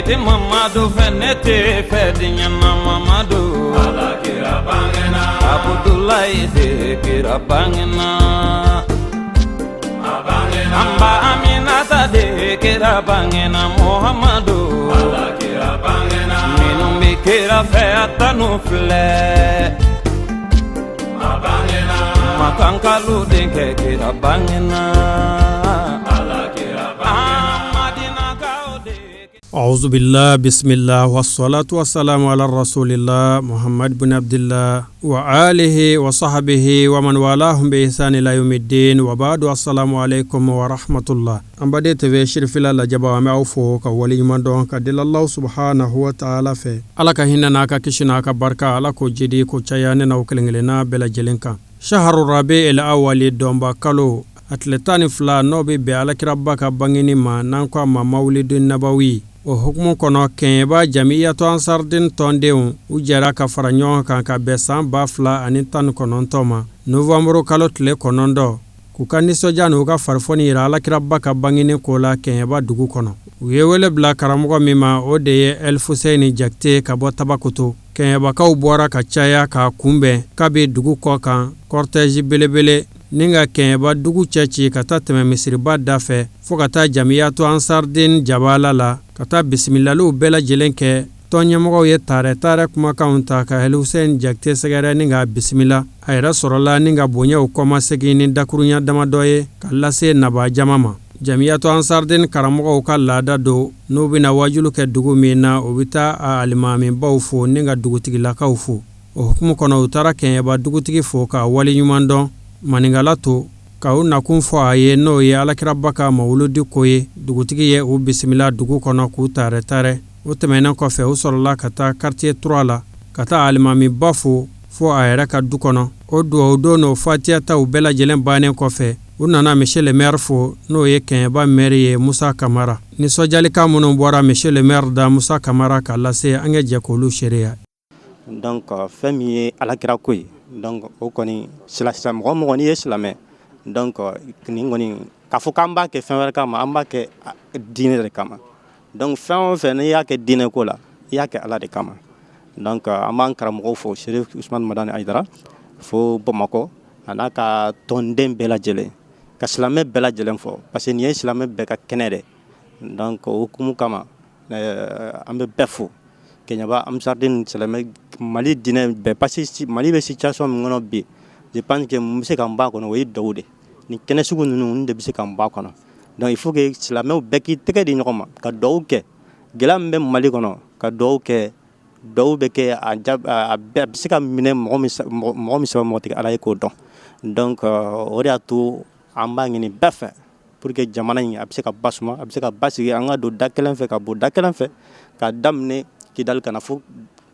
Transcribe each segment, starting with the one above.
tɛ Mamadu fɛ, ne tɛ fɛ diɲɛ na Mamadu. Ala kira bangena. Abudulayi de kira bangena. An ba Aminata de kira bangena Muhamadu. Ala kira bangena. Minnu bɛ kira fɛ a tanu filɛ. Makankalu denkɛ kira bangena. Ala kira bangena. Madinakaw de. أعوذ بالله بسم الله والصلاة والسلام على رسول الله محمد بن عبد الله وآله وصحبه ومن والاهم بإحسان إلى يوم الدين وبعد السلام عليكم ورحمة الله. An baden TV Sirifila lajɛbaw, an bɛ aw fo ka waleɲuman dɔn ka deli Allahu subhanahu wa ta'ala fɛ, Ala ka hinɛ n'a ka kisi n'a ka barika, Ala k'o jidi ko caya ne n'aw kelen kelenna bɛɛ lajɛlen kan. Shaharu rabi el awali, dɔnba kalo a tile 12, n'o bɛ bɛn Alakiraba ka bangeni ma, n'an ko a ma mawulidu nabawi, o hukumu kɔnɔ, Kɛɲɛba Jamiyatu Ansardin tɔndenw, u jɛra ka fara ɲɔgɔn kan ka bɛn san 2019 ma, novanburu kalo tile 9, k'u ka nisɔndiya n'u ka farifoni yira Alakiraba ka bangeni ko la Kɛɲɛba dugu kɔnɔ. U ye wele bila karamɔgɔ min ma, o de ye Elfuseyini Jakite ka bɔ Tabakoto. Kɛɲɛbakaw bɔra ka caya k'a kunbɛn kabi dugu kɔ kan, cortège belebele ni ka Kɛɲɛba dugu cɛ ci ka taa tɛmɛ misiriba da fɛ fo ka taa Jamiyatu Ansardin jabala la, ka taa bisimilaliw bɛɛ lajɛlen kɛ. Tɔn ɲɛmɔgɔw ye taarɛ taarɛ kumakanw ta ka Elhussein Jakite sɛgɛrɛ ni k'a bisimila. A yɛrɛ sɔrɔla ni ka bonyaw kɔmasegin ni dakurunya damadɔ ye ka lase nabaa jama ma. Jamiyatu Ansardin karamɔgɔw ka laada don, n'u bɛna wajulu kɛ dugu min na, u bɛ taa a alimamibaw fo ni ka dugutigilakaw fo. O hukumu kɔnɔ, u taara Kɛɲɛba dugutigi fo k'a waleɲuman dɔn, maninkala to ka u nakun fɔ a ye, n'o ye Alakiraba ka mawuludi ko ye. Dugutigi ye u bisimila dugu kɔnɔ k'u taarɛ taarɛ. O tɛmɛnen kɔfɛ, u sɔrɔla ka taa quartier 3 la ka taa alimamiba fo fo a yɛrɛ ka du kɔnɔ. O dugawu don n'o fatiyataw bɛɛ lajɛlen bannen kɔfɛ, u nana monsieur le maire fo, n'o ye Kɛɲɛba maire ye, Musa Kamara. Nisɔndiyalikan minnu bɔra monsieur le maire da, Musa Kamara, ka lase, an ka jɛ k'olu seereya. Donc fɛn min ye Alakira ko ye, donc o kɔni mɔgɔ mɔgɔ n'i ye silamɛ, donc nin kɔni k'a fɔ k'an b'a kɛ fɛn wɛrɛ kama, an b'a kɛ diinɛ de kama. Donc fɛn o fɛn n'i y'a kɛ diinɛ ko la, i y'a kɛ Ala de kama. Donc an b'an karamɔgɔw fo, Serif Usumani Madani Ayidara fo Bamakɔ, a n'a ka tɔnden bɛɛ lajɛlen, ka silamɛ bɛɛ lajɛlen fɔ, parce que nin ye silamɛ bɛɛ ka kɛnɛ de. Donc o hukumu kama, an bɛ bɛɛ fo, Kɛɲɛba Ansardine, silamɛ, Mali diinɛ bɛɛ, parce que Mali bɛ situation min kɔnɔ bi, je pense que mun bɛ se k'an bɔ a kɔnɔ, o ye duwawu de. Nin kɛnɛ sugu ninnu de bɛ se k'an bɔ a kɔnɔ. Donc il faut que silamɛw bɛɛ k'i tɛgɛ di ɲɔgɔn ma ka duwawu kɛ. Gɛlɛya min bɛ Mali kɔnɔ, ka duwawu kɛ. Duwawu bɛ kɛ, a bɛ se ka minɛ mɔgɔ min, mɔgɔ min sɛbɛ mɔgɔ tɛ Ala ye k'o dɔn. Donc o de y'a to an b'a ɲini bɛɛ fɛ pour que jamana in a bɛ se ka basuma, a bɛ se ka basigi, an ka don da kelen fɛ ka bɔ da kelen fɛ, ka daminɛ Kidali ka na fo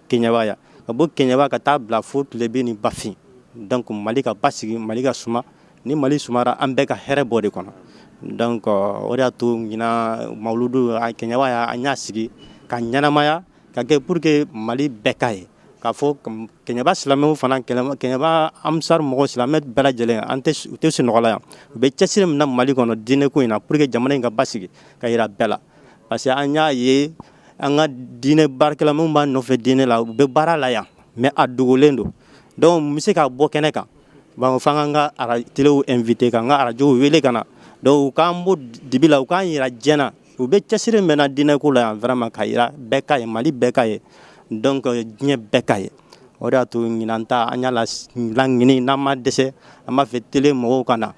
Keɲeba yan, ka bɔ Keɲeba ka taa bila fo Tilebin ni Bafin. Donc Mali ka basigi, Mali ka suma. Ni Mali sumara, an bɛɛ ka hɛrɛ bɔ de kɔnɔ. Donc o de y'a to ɲinan mawuludu Kɛɲɛba yan, an y'a sigi ka ɲɛnamaya ka kɛ pour que Mali bɛɛ ka ye k'a fɔ Kɛɲɛba silamɛw fana, Kɛɲɛba Ansar mɔgɔ, silamɛ bɛɛ lajɛlen, an tɛ u tɛ sunɔgɔ la yan. U bɛ cɛsiri min na Mali kɔnɔ diinɛ ko in na pour que jamana in ka basigi ka yira bɛɛ la, parce que an y'a ye an ka diinɛ baarakɛla minnu b'an nɔfɛ diinɛ la, u bɛ baara la yan, mais a dogolen don. Donc n bɛ se ka bɔ kɛnɛ kan, bon f'an k'an ka telew invité, k'an ka arajow wele ka na. Donc u k'an bɔ dibi la, u k'an yira diɲɛ na u bɛ cɛsiri min na diinɛ ko la yan, vraiment ka yira bɛɛ ka ye, Mali bɛɛ ka ye, donc diɲɛ bɛɛ ka ye. O de y'a to ɲinan ta an y'a laɲini, n'an ma dɛsɛ, an b'a fɛ télé mɔgɔw ka na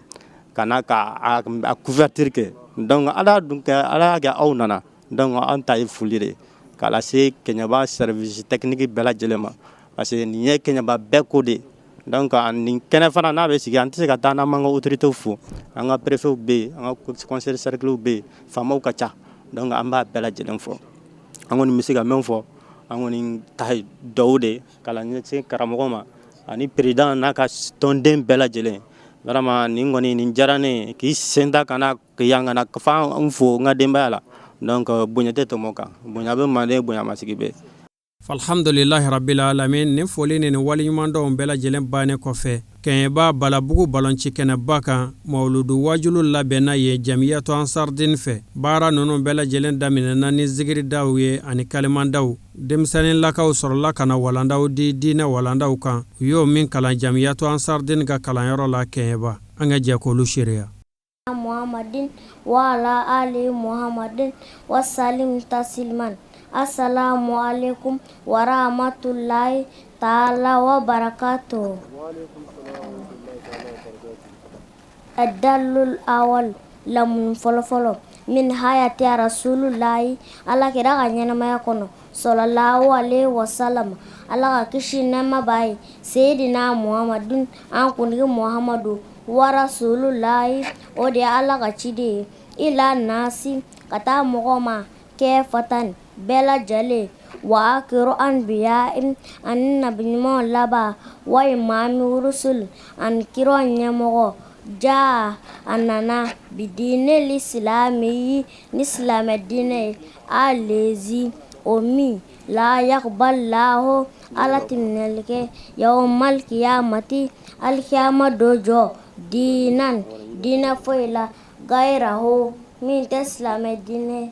ka na ka a couverture kɛ. Donc Ala dun kɛ, Ala y'a kɛ aw nana. Donc an ta ye foli de ye k'a lase Kɛɲɛba service technique bɛɛ lajɛlen ma, parce que nin ye Kɛɲɛba bɛɛ ko de ye. Donc nin kɛnɛ fana n'a bɛ sigi, an tɛ se ka taa n'an m'an ka autorités fo. An ka préfets bɛ yen, an ka conseil de cercle bɛ yen, faamaw ka ca. Donc an b'a bɛɛ lajɛlen fo. An kɔni bɛ se ka min fɔ, an kɔni ta ye duwawu de ye ka ɲɛsin karamɔgɔ ma ani président n'a ka tɔnden bɛɛ lajɛlen. Vraiment nin kɔni nin diyara ne ye, k'i sen ta ka na yan ka na fo n ka denbaya la. Donc bonya tɛ tɛmɛ o kan, bonya bɛ manden, bonya masigi bɛ. Alhamdulilahi rabbil alamin. Nin foli ni nin waleɲumandɔnw bɛɛ lajɛlen bannen kɔfɛ, Kɛɲɛba Balabugu balonci kɛnɛba kan, mawuludu wajulu labɛnna ye Jamiyatu Ansardini fɛ. Baara ninnu bɛɛ lajɛlen daminɛna ni zikiridaw ye ani kalimandaw. Denmisɛnninlakaw sɔrɔla ka na walandaw di diinɛ walandaw kan, u y'o min kalan Jamiyatu Ansardini ka kalanyɔrɔ la Kɛɲɛba. An ka jɛ k'olu seereya. Muhammadin wa ala ali Muhammadin wa salim tasliman. Assalamu alaikum wa rahmatullahi ta'ala wa barakatuh. Ad-dalilul awwal, lamu fɔlɔfɔlɔ, min hayati rasulullahi, Ala kira ka ɲɛnamaya kɔnɔ, sallallahu alaihi wasallam, Ala ka kisi nɛɛma b'a ye, Seydina Muhammadin, an kuntigi Muhammadu, wa rasulullahi, o de ye Ala ka ciden ye, ila nasi, ka taa mɔgɔ ma, kafatan, bɛɛ lajɛlen, wa akiru anbiya, ani nabi ɲumanw laban, wa imami rusul, ani kiraw ɲɛmɔgɔ, jaa, a nana, bidinil islami, ni silamɛ diinɛ ye, allazi, o min, la yakbalahu, Ala tɛ minɛli kɛ, yawmal kiyamati, alikiyama don jɔ, diinan, diinɛ foyi la, gayirahu, min tɛ silamɛ diinɛ.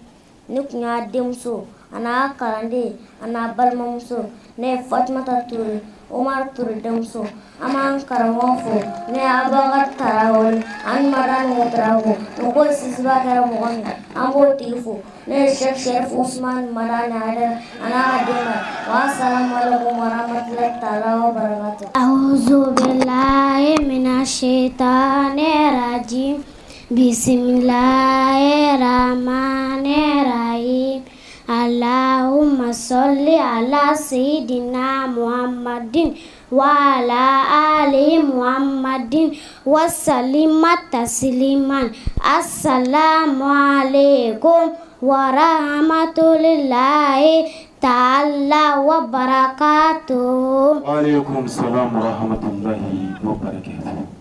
Ne tun y'a denmuso a n'a kalanden a n'a balimamuso, ne ye Fatumata Ture, Umaru Ture denmuso. An b'an karamɔgɔ fo, ne ye Abubakar Tarawele ani Madani Ouédraogo. Nin ko sinsinba kɛra mɔgɔ min, an b'o tigi fo, ne ye Cheikh Cherif Ousmane Madani Haidara a n'a ka denbaya. Wa salamu alaikum wa rahmatulahi taala wa barakatuh. Auzu billahi minash shaitani rajim. Bismillahir rahmanir rahim. Allahumma salli ala sayyidina Muhammadin wa ala ali Muhammadin wa sallima tasliman. Assalamu alaikum wa rahmatullahi ta'ala wa barakatuh. Wa alaikum salam wa rahmatullahi wa barakatuh.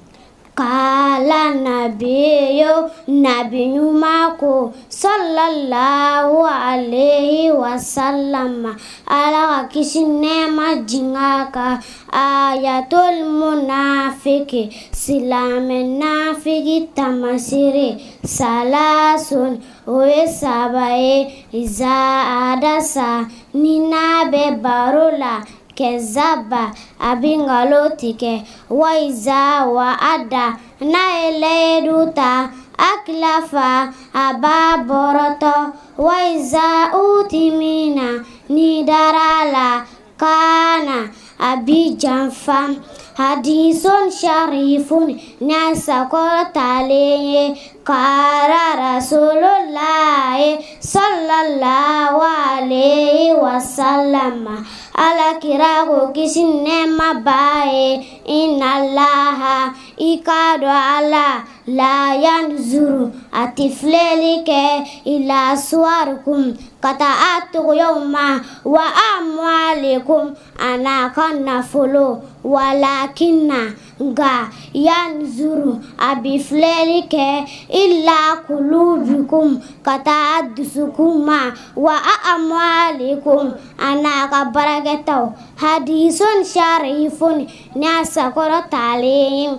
Kala nabiyo, nabi ɲuman ko, sallallahu alayhi wa sallam, Ala ka kisi nɛɛma jigin a kan, ayatul munafiki, silamɛ nafiki taamasere, salasun, o ye saba ye, iza hadasa, ni n'a bɛ baro la, kazaba, a bɛ nkalon tigɛ, wa iza wa'ada, n'a ye layidu ta, akhlafa, a b'a bɔrɔtɔ, wa iza utumina, ni dara a la, khana, a bi janfa. Hadisun sharifun, ni a sankɔrɔtalen ye, kala rasulullahi sallallahu alayhi wa sallam, Ala kira ko kisi nɛɛma b'a ye, inna laha, i k'a dɔn Ala, la yanzuru, a tɛ filɛli kɛ, ila suwarikum, ka taa a togoyaw ma, wa amwalikum, a n'a ka nafolo, walakina, nka, yanzuru, a bɛ filɛli kɛ, ila kulubikum, ka taa dusukun ma, wa amwalikum, a n'a ka baarakɛtaw. Hadisun sharifun, ni a sankɔrɔtalen.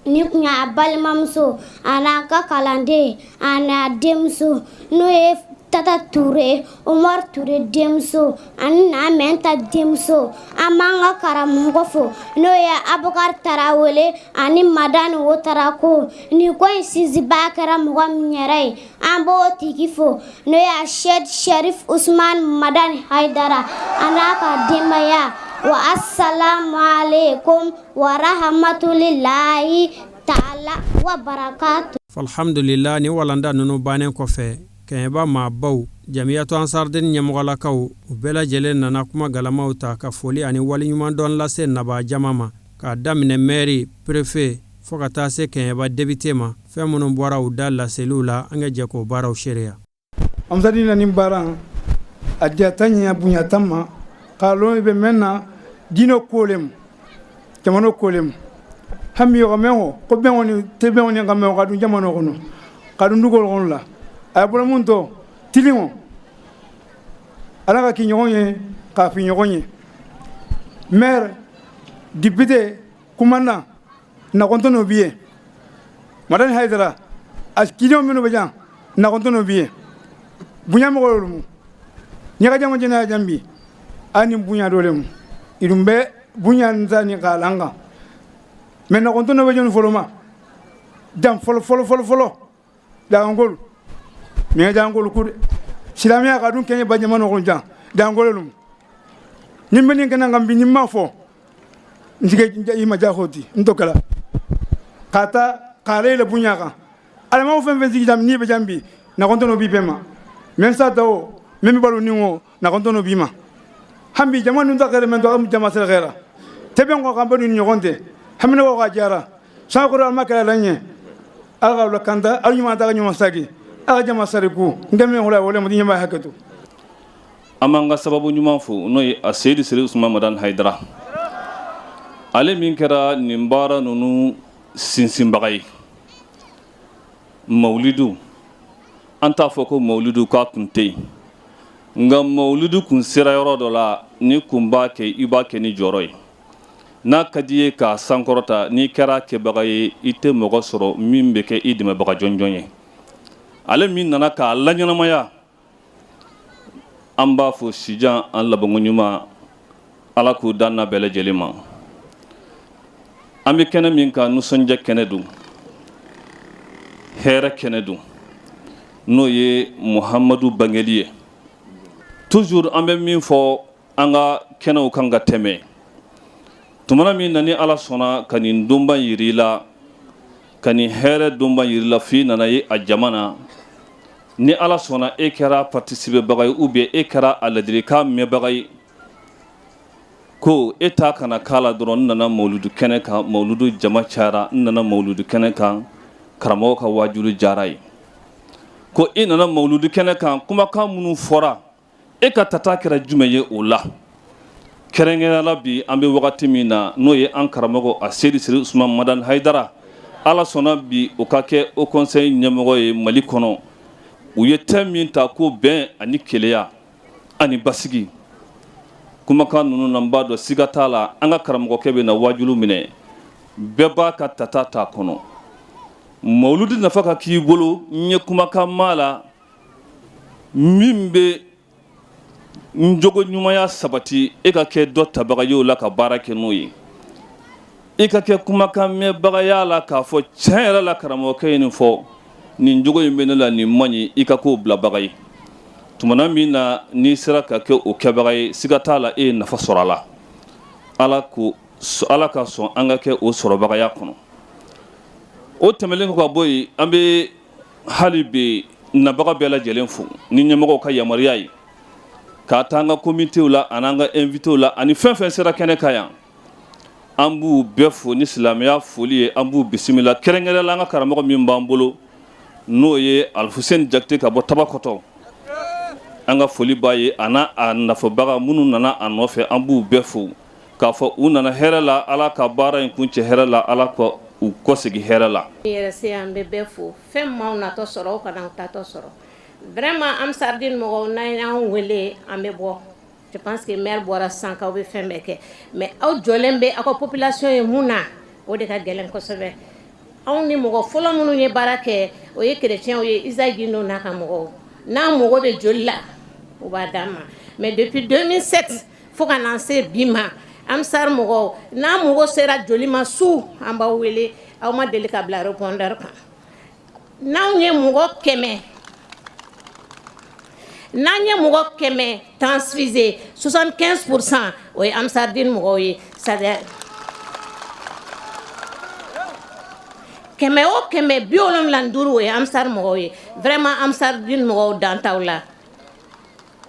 Ni tun y'a balimamuso a n'a ka kalanden a n'a denmuso, n'o ye Tata Ture, Umaru Ture denmuso ani Namɛnta denmuso. An b'an ka karamɔgɔ fo, n'o ye Abubakari Tarawele ani Madani Ouédraogo. Nin ko in sinsinbaa kɛra mɔgɔ min yɛrɛ ye, an b'o tigi fo, n'o ye Sɛki Sɛrifu Usumani Madani Hayidara a n'a ka denbaya. Wa assalamu alaikum wa rahmatullahi ta'ala wa barakatuh. Alhamdulillah, ni walanda ninnu bannen kɔfɛ, Kɛɲɛba maabaw, Jamiyatu Ansardini ɲɛmɔgɔlakaw, u bɛɛ lajɛlen nana kuma galamaw ta ka foli ani waleɲumandɔn lase nabaa jama ma, k'a daminɛ mɛri, perefe, fo ka taa se Kɛɲɛba depite ma. Fɛn minnu bɔra u da laseliw la, an ka jɛ k'o baaraw seereya. Ansardini na nin baara a diyata ɲɛ bonyata ma k'a lɔn i bɛ mɛn na diinɛ ko le ma jamana ko le ma hami yɔrɔ mɛn o ko bɛn kɔni tɛ bɛn kɔni ka mɛn ka dun jamana kɔnɔ ka dun dugu kɔnɔ la a ye bɔra mun tɔ tiliŋo Ala ka kɛ ɲɔgɔn ye. K'a fi ɲɔgɔn ye, maire, député, commandant nakɔntɔn'o bi ye. Madani Hayidara a cidenw minnu bɛ jan nakɔntɔn'o bi ye. Bonya mɔgɔ mu ɲaga jama jɛnɛ jan bi a ni bonya dɔ le mu idun bɛ bonya nta ni k'a lan kan mais nakɔntɔn'o bɛ jɔnni fɔlɔ ma jan fɔlɔ fɔlɔ fɔlɔ fɔlɔ jangol mi jangol ku silamɛya ka dun kɛɲɛ ba jama nɔgɔn jan jangol lu ni bɛ nin kɛnɛ kan bi, ni ma fɔ n sige i ma jaxoti n to kala ka taa k'ale le bonya kan. Alamaw fɛn fɛn sigi jam ni bɛ jam bi nakɔntɔn'o bi bɛɛ ma même sa tawo même balo ni wo nakɔntɔn'o bi ma hambi jama nun ta kɛrɛ men to am jama sera kɛra tɛbɛn ko kan bɛ ni ɲɔgɔn tɛ hamina ko ka jara sakoro alma kɛra la ɲɛ. Ala ka la kanda al ɲuman ta ɲuman sagi ala jama sariku ndeme wala wala mu ɲɛma hakɛto. An b'an ka sababu ɲuman fo, n'o ye a Seyidi Seri Usman Madani Hayidara, ale min kɛra nin baara ninnu sinsinbaga ye. Mawulidu, an t'a fɔ ko mawulidu k'a kun tɛ yen, nka mawulidu kun sera yɔrɔ dɔ la, ni kun b'a kɛ, i b'a kɛ ni jɔyɔrɔ ye. N'a ka di ye k'a sankɔrɔta, n'i kɛra kɛbaga ye, i tɛ mɔgɔ sɔrɔ min bɛ kɛ i dɛmɛbaga jɔnjɔn ye. Ale min nana k'a laɲɛnamaya, an b'a fɔ sijan an labanko ɲuman, Ala k'u dan n'a bɛɛ lajɛlen ma. An bɛ kɛnɛ min kan, nisɔndiya kɛnɛ don, hɛrɛ kɛnɛ don, n'o ye Muhamadu bangeli ye. Toujours an bɛ min fɔ an ka kɛnɛw kan ka tɛmɛ, tumana min na ni Ala sɔnna ka nin donba yiri la, ka nin hɛrɛ donba yiri la, f'i nana ye a jama na, ni Ala sɔnna e kɛra participer baga ye ou bien e kɛra a ladilikan mɛnbaga ye, ko e ta kana k'a la dɔrɔn n nana mawuludu kɛnɛ kan, mawuludu jama cayara, n nana mawuludu kɛnɛ kan, karamɔgɔ ka waajulu jara ye, ko e nana mawuludu kɛnɛ kan, kumakan minnu fɔra, e ka tata kɛra jumɛn ye o la? Kɛrɛnkɛrɛnnenya la, bi an bɛ wagati min na, n'o ye an karamɔgɔ a Seyidi Seri Usman Madani Hayidara, Ala sɔnna bi o ka kɛ Haut Conseil ɲɛmɔgɔ ye Mali kɔnɔ. U ye thème min ta ko bɛn ani keleya ani basigi, kumakan ninnu na, n b'a dɔn siga t'a la, an ka karamɔgɔkɛ bɛ na waajulu minɛ, bɛɛ b'a ka tata t'a kɔnɔ. Mawuludi nafa ka k'i bolo, n ye kumakan maa la min bɛ n jogo ɲumanya sabati, e ka kɛ dɔ tabaga ye o la ka baara kɛ n'o ye, i ka kɛ kumakan mɛnbagaya la k'a fɔ tiɲɛ yɛrɛ la karamɔgɔkɛ ye nin fɔ, nin jogo in bɛ ne la, nin man ɲi, i ka k'o bilabaga ye. Tumana min na n'i sera ka kɛ o kɛbaga ye, siga t'a la, e ye nafa sɔrɔ a la. Ala ko Ala ka sɔn an ka kɛ o sɔrɔbagaya kɔnɔ. O tɛmɛnen kɔ ka bɔ yen, an bɛ hali bi nabaga bɛɛ lajɛlen fo ni ɲɛmɔgɔw ka yamaruya ye, k'a taa an ka komitew la ani an ka invitéw la ani fɛn fɛn sera kɛnɛ kan yan, an b'u bɛɛ fo ni silamɛya foli ye, an b'u bisimila, kɛrɛnkɛrɛn la an ka karamɔgɔ min b'an bolo, n'o ye Alifuseni Jakite ka bɔ Tabakɔtɔ. An ka foli b'a ye, a n'a a nafabaga minnu nana a nɔfɛ, an b'u bɛɛ fo k'a fɔ u nana hɛrɛ la, Ala ka baara in kun cɛ hɛrɛ la, Ala ka u kɔsegin hɛrɛ la. Yɛrɛ se an bɛ bɛɛ fo. Fɛn maaw natɔ sɔrɔ, o kana tatɔ sɔrɔ. Vraiment, Ansardine mɔgɔw, n'an y'an wele, an bɛ bɔ. Je pense que maire bɔra sisan k'aw bɛ fɛn bɛɛ kɛ, mais aw jɔlen bɛ aw ka population ye mun na, o de ka gɛlɛn kosɛbɛ. Anw ni mɔgɔ fɔlɔ minnu ye baara kɛ, o ye chrétiens ye, Isa Gindo n'a ka mɔgɔw. N'an mago bɛ joli la, u b'a d'an ma. Mais depuis 2007 fo ka n'an se bi ma, Ansar mɔgɔw, n'an mago sera joli ma su, an b'aw wele, aw ma deli ka bila répondeur kan. N'anw ye mɔgɔ 100, n'an ye mɔgɔ 100 transfusé, 75 % o ye Ansardine mɔgɔw ye. C'est à dire 100 o 100, 75, o ye Ansar mɔgɔw ye. Vraiment, Ansardine mɔgɔw, dan t'aw la.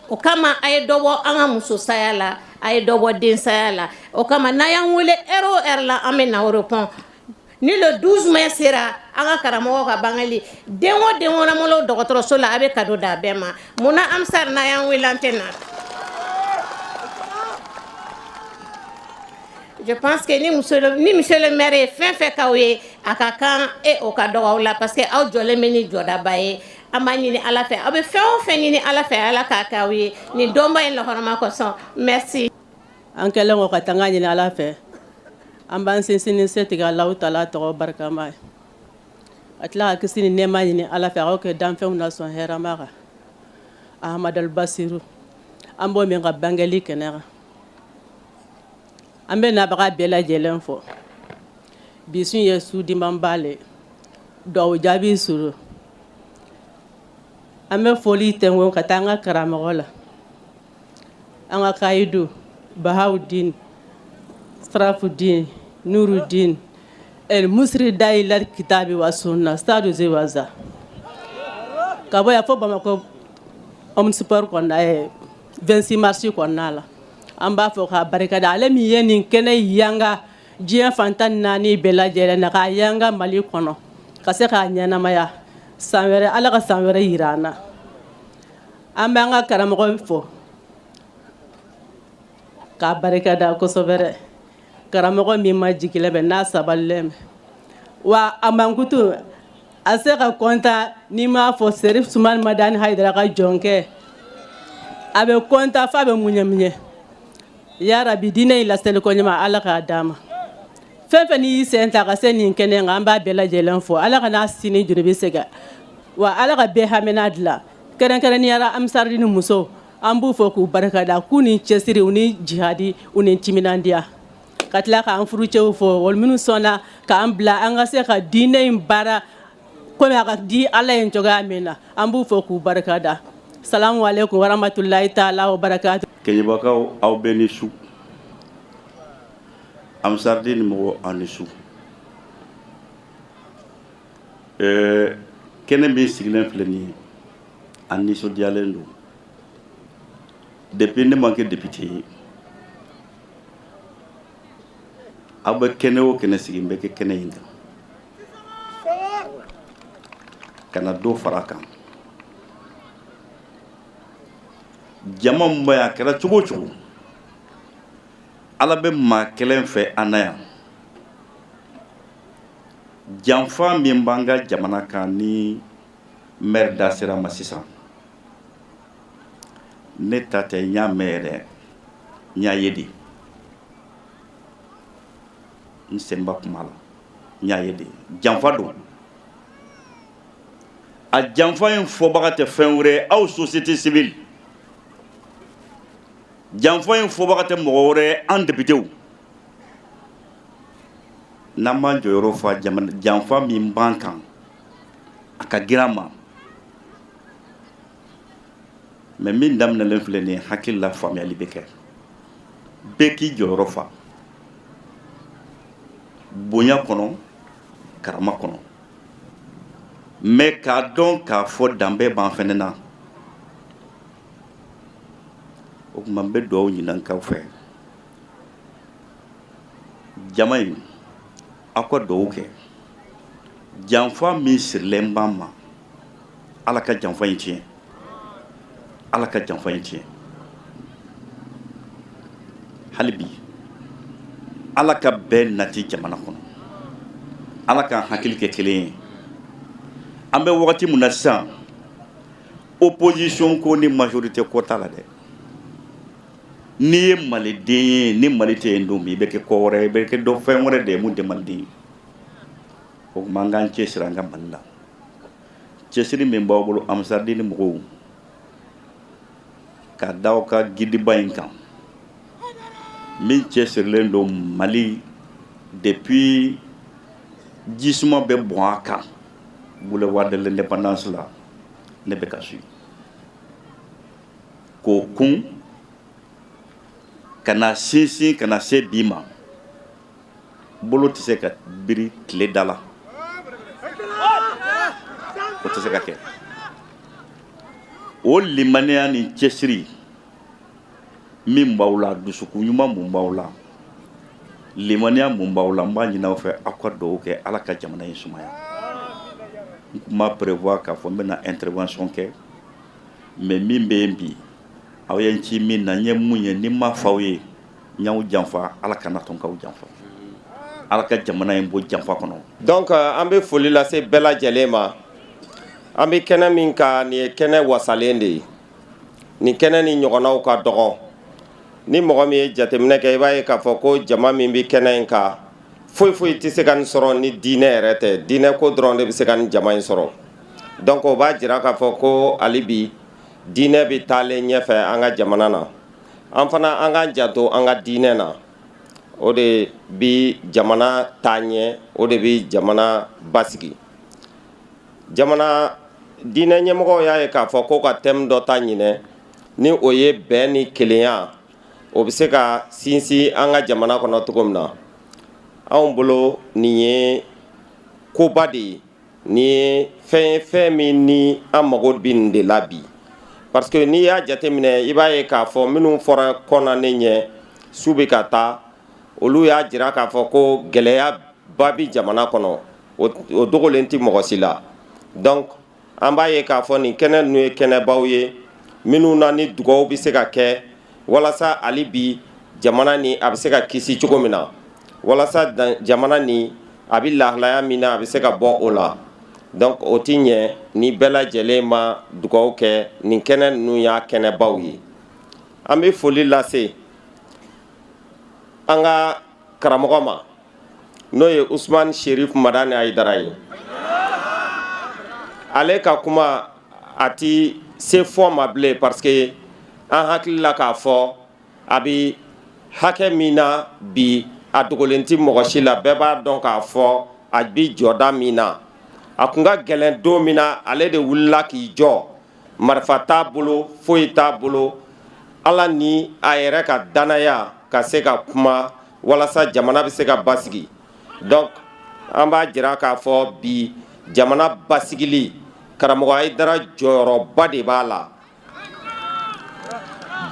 O kama a ye dɔ bɔ an ka muso saya la, a ye dɔ bɔ den saya la. O kama n'a y'an wele heure o heure la, an bɛ na o répond. Ni le 12 mai sera, an ka karamɔgɔ ka bangeli, den o den wɛrɛ dɔgɔtɔrɔso la, a bɛ cadeau d'a bɛɛ ma. Munna Ansar, n'a y'an wele, an tɛ na? Je pense que ni monsieur le maire ye fɛn fɛn k'aw ye, a ka kan e o ka dɔgɔ aw la, parce que aw jɔlen bɛ ni jɔdaba ye. An b'a ɲini Ala fɛ, aw bɛ fɛn o fɛn ɲini Ala fɛ, Ala k'a kɛ aw ye nin donba in lahɔrɔma kosɔn. Merci. An kɛlen kɔ ka tanga ɲini Ala fɛ, an b'an sinsin ni setigi Alahu taala tɔgɔ barikama ye, ka tila ka kisi ni nɛɛma ɲini Ala fɛ, a k'o kɛ danfɛnw na sɔn hɛrɛma kan, Ahamadal Basiru, an b'o min ka bangeli kɛnɛ kan. An bɛ nabaga bɛɛ lajɛlen fɔ. Bi sun ye su dimanba le, dugawu jaabi suru. An bɛ foli tɛnko ka taa an ka karamɔgɔ la, an ka kayidu Bahawudin Sarafudin Nurudin El Musiri Dayila Kitabi wa Sunna Stade Zewaza, ka bɔ yan fo Bamakɔ Omnisport kɔnɔna ye 26 mars kɔnɔna la. An b'a fɔ k'a barikada, ale min ye nin kɛnɛ yanga diɲɛ fan 14 bɛɛ lajɛlen na, k'a yanga Mali kɔnɔ ka se k'a ɲɛnamaya san wɛrɛ. Ala ka san wɛrɛ yira an na. An b'an ka karamɔgɔ fɔ k'a barikada kosɛbɛ, karamɔgɔ min ma jigilen bɛ n'a sabalilen bɛ, wa a mankutu a se ka kɔntan. N'i m'a fɔ Serif Sumani Madani Hayidara ka jɔnkɛ, a bɛ kɔntan f'a bɛ muɲɛ muɲɛ. Yarabi, diinɛ in laseli ko ɲuman, Ala k'a d'a ma. Fɛn fɛn n'i y'i sen ta ka se nin kɛnɛ kan, an b'a bɛɛ lajɛlen fɔ. Ala ka n'a sini jurubi segin, wa Ala ka bɛɛ hamina dilan. Kɛrɛnkɛrɛnnenya la, Amisaridi ni musow, an b'u fɔ k'u barikada, k'u ni cɛsiri, u ni jihadi, u ni timinandiya. Ka tila k'an furucɛw fɔ, wali minnu sɔnna k'an bila an ka se ka diinɛ in baara komi a ka di Ala ye cogoya min na, an b'u fɔ k'u barikada. Salamu aleykum warahmatulahi taala wa barakatu. Keɲebakaw, aw bɛɛ ni su. Amisaridi ni mɔgɔ, aw ni su. Kɛnɛ min sigilen filɛ nin ye, an nisɔndiyalen don. Depuis ne ma kɛ député ye, aw bɛ kɛnɛ o kɛnɛ sigi, n bɛ kɛ kɛnɛ in kan ka na dɔ fara a kan. Jama min bɛ yan, a kɛra cogo o cogo, Ala bɛ maa kelen fɛ an na yan. Janfa min b'an ka jamana kan ni maire da sera ma sisan, ne ta tɛ. N y'a mɛn yɛrɛ, n y'a ye de, n senba kuma la, n y'a ye de. Janfa don. A janfa in fɔbaga tɛ fɛn wɛrɛ, aw société civile. Janfa in fɔbaga tɛ mɔgɔ wɛrɛ, an députéw. N'an b'an jɔyɔrɔ fa, janfa min b'an kan, a ka girin an ma. Mais min daminɛlen filɛ nin ye, hakili la faamuyali bɛ kɛ. Bɛɛ k'i jɔyɔrɔ fa bonya kɔnɔ, karama kɔnɔ, mais k'a dɔn k'a fɔ danbe b'an fɛnɛ na. O tuma, n bɛ dugawu ɲini kaw fɛ, jama in, aw ka dugawu kɛ. Janfa min sirilen b'an ma, Ala ka janfa in tiɲɛ, Ala ka janfa in tiɲɛ. Hali bi, Ala ka bɛn nati jamana kɔnɔ. Ala k'an hakili kɛ kelen ye. An bɛ wagati min na sisan, opposition ko ni majorité ko t'a la dɛ. N'i ye maliden ye, ni Mali tɛ yen don min, i bɛ kɛ ko wɛrɛ, i bɛ kɛ dɔ fɛn wɛrɛ de ye mun tɛ maliden ye. O tuma, an k'an cɛsiri an ka Mali la. Cɛsiri min b'aw bolo, Amisaridi ni mɔgɔw, ka da aw ka guideba in kan min cɛsirilen don Mali depuis jisuma bɛ bɔn a kan boulevard de l'Indépendance la, ne bɛ ka suit k'o kun ka na sinsin ka na se bi ma. Bolo tɛ se ka biri tile da la, o tɛ se ka kɛ. O limaniya ni cɛsiri min b'aw la, dusukun ɲuman mun b'aw la, limaniya mun b'aw la, n b'a ɲini aw fɛ, aw ka dugawu kɛ, Ala ka jamana in sumaya. N tun ma prévoir k'a fɔ n bɛna intervention kɛ, mais min bɛ yen bi, aw ye n ci min na, n ye mun ye, ni n ma fɔ aw ye, n y'aw janfa. Ala kana tɔn k'aw janfa. Ala ka jamana in bɔ janfa kɔnɔ. Donc an bɛ foli lase bɛɛ lajɛlen ma. An bɛ kɛnɛ min kan, nin ye kɛnɛ wasalen de ye. Nin kɛnɛ ni ɲɔgɔnnaw ka dɔgɔ. Ni mɔgɔ min ye jateminɛ kɛ, i b'a ye k'a fɔ ko jama min bɛ kɛnɛ in kan, foyi foyi tɛ se ka nin sɔrɔ ni diinɛ yɛrɛ tɛ. Diinɛ ko dɔrɔn de bɛ se ka nin jama in sɔrɔ. Donc o b'a jira k'a fɔ ko hali bi diinɛ bɛ taalen ɲɛfɛ an ka jamana na. An fana, an k'an janto an ka diinɛ na. O de bi jamana taa ɲɛ, o de bi jamana basigi. Jamana diinɛ ɲɛmɔgɔw y'a ye k'a fɔ ko ka thème dɔ ta ɲinɛ, ni o ye bɛn ni kelenya, o bɛ se ka sinsin an ka jamana kɔnɔ cogo min na. Anw bolo, nin ye koba de ye. Nin ye fɛn ye, fɛn min ni an mago bɛ nin de la bi, parce que n'i y'a jateminɛ, i b'a ye k'a fɔ minnu fɔra kɔnna ne ɲɛ, su bɛ ka taa, olu y'a jira k'a fɔ ko gɛlɛya ba bɛ jamana kɔnɔ. O dogolen tɛ mɔgɔ si la. Donc an b'a ye k'a fɔ nin kɛnɛ ninnu ye kɛnɛbaw ye minnu na ni dugaw bɛ se ka kɛ walasa hali bi jamana ni a bɛ se ka kisi cogo min na, walasa jamana ni a bɛ lahalaya min na, a bɛ se ka bɔ o la. Donc o tɛ ɲɛ ni bɛɛ lajɛlen ma dugaw kɛ. Nin kɛnɛ ninnu y'a kɛnɛbaw ye. An bɛ foli lase an ka karamɔgɔ ma, n'o ye Usumani Sherif Madani Hayidara ye. Ale ka kuma a ti se fɔ ma bilen, parce que an hakili la k'a fɔ a bɛ hakɛ min na bi, a dogolen tɛ mɔgɔ si la. Bɛɛ b'a dɔn k'a fɔ a bɛ jɔda min na. A kun ka gɛlɛn don min na, ale de wulila k'i jɔ. Marifa t'a bolo, foyi t'a bolo, Ala ni a yɛrɛ ka danaya ka se ka kuma walasa jamana bɛ se ka basigi. Donc an b'a jira k'a fɔ bi jamana basigili, karamɔgɔ Hayidara jɔyɔrɔba de b'a la.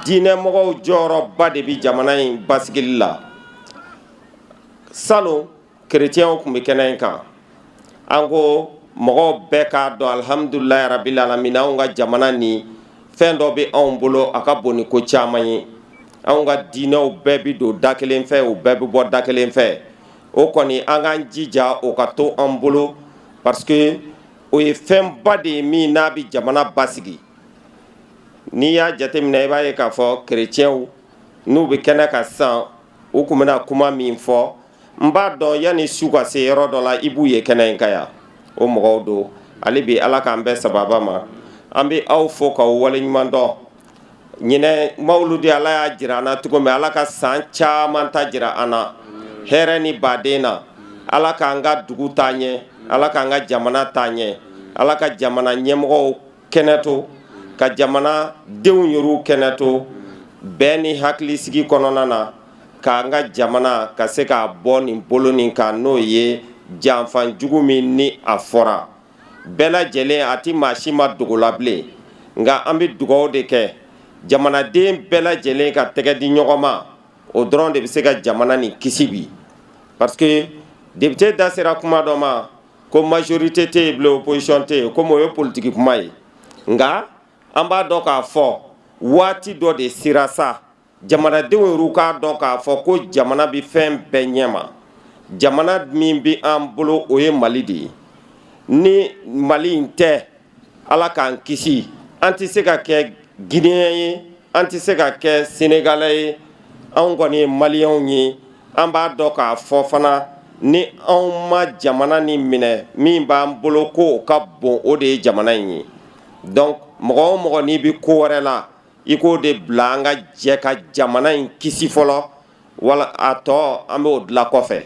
Diinɛmɔgɔw jɔyɔrɔba de bɛ jamana in basigili la. Salon, kerecɛnw tun bɛ kɛnɛ in kan. An ko mɔgɔw bɛɛ k'a dɔn, alhamdulilayi rabil alamin, anw ka jamana ni fɛn dɔ bɛ anw bolo, a ka bon ni ko caman ye. Anw ka diinɛw bɛɛ bɛ don da kelen fɛ, u bɛɛ bɛ bɔ da kelen fɛ. O kɔni, an k'an jija o ka to an bolo, parce que o ye fɛnba de ye min n'a bɛ jamana basigi. N'i y'a jateminɛ, i b'a ye k'a fɔ kerecɛnw n'u bɛ kɛnɛ kan sisan, u tun bɛna kuma min fɔ, n b'a dɔn yanni su ka se yɔrɔ dɔ la, i b'u ye kɛnɛ in kan yan. O mɔgɔw don. Hali bi, Ala k'an bɛɛ sababa ma. An bɛ aw fo k'aw waleɲuman dɔn. Ɲinɛ mawuludi, Ala y'a jira an na cogo min, Ala ka san caman ta jira an na hɛrɛ ni baden na. Ala k'an ka dugu taa ɲɛ, Ala k'an ka jamana taa ɲɛ, Ala ka jamana ɲɛmɔgɔw kɛnɛ to, ka jamana denw yɛrɛw kɛnɛ to bɛn ni hakilisigi kɔnɔna na, k'an ka jamana ka se k'a bɔ nin bolo nin kan, n'o ye janfanjugu min ni a fɔra bɛɛ lajɛlen, a tɛ maa si ma dogo la bilen. Nka an bɛ dugaw de kɛ jamanaden bɛɛ lajɛlen ka tɛgɛ di ɲɔgɔn ma. O dɔrɔn de bɛ se ka jamana nin kisi bi, parce que député da sera kuma dɔ ma ko majorité tɛ yen bilen, opposition tɛ yen, komi o ye politique kuma ye. Nka an b'a dɔn k'a fɔ waati dɔ de sera sa, jamanadenw yɛrɛ k'a dɔn k'a fɔ ko jamana bɛ fɛn bɛɛ ɲɛma. Jamana min bɛ an bolo, o ye Mali de ye. Ni Mali in tɛ, Ala k'an kisi, an tɛ se ka kɛ Guinéen ye, an tɛ se ka kɛ Sénégalais ye. Anw kɔni ye Maliyɛnw ye. An b'a dɔn k'a fɔ fana, ni anw ma jamana ni minɛ min b'an bolo ko o ka bon, o de ye jamana in ye. Donc mɔgɔ o mɔgɔ n'i bɛ ko wɛrɛ la, i k'o de bila. An ka jɛ ka jamana in kisi fɔlɔ, wala a tɔ an b'o dilan kɔfɛ.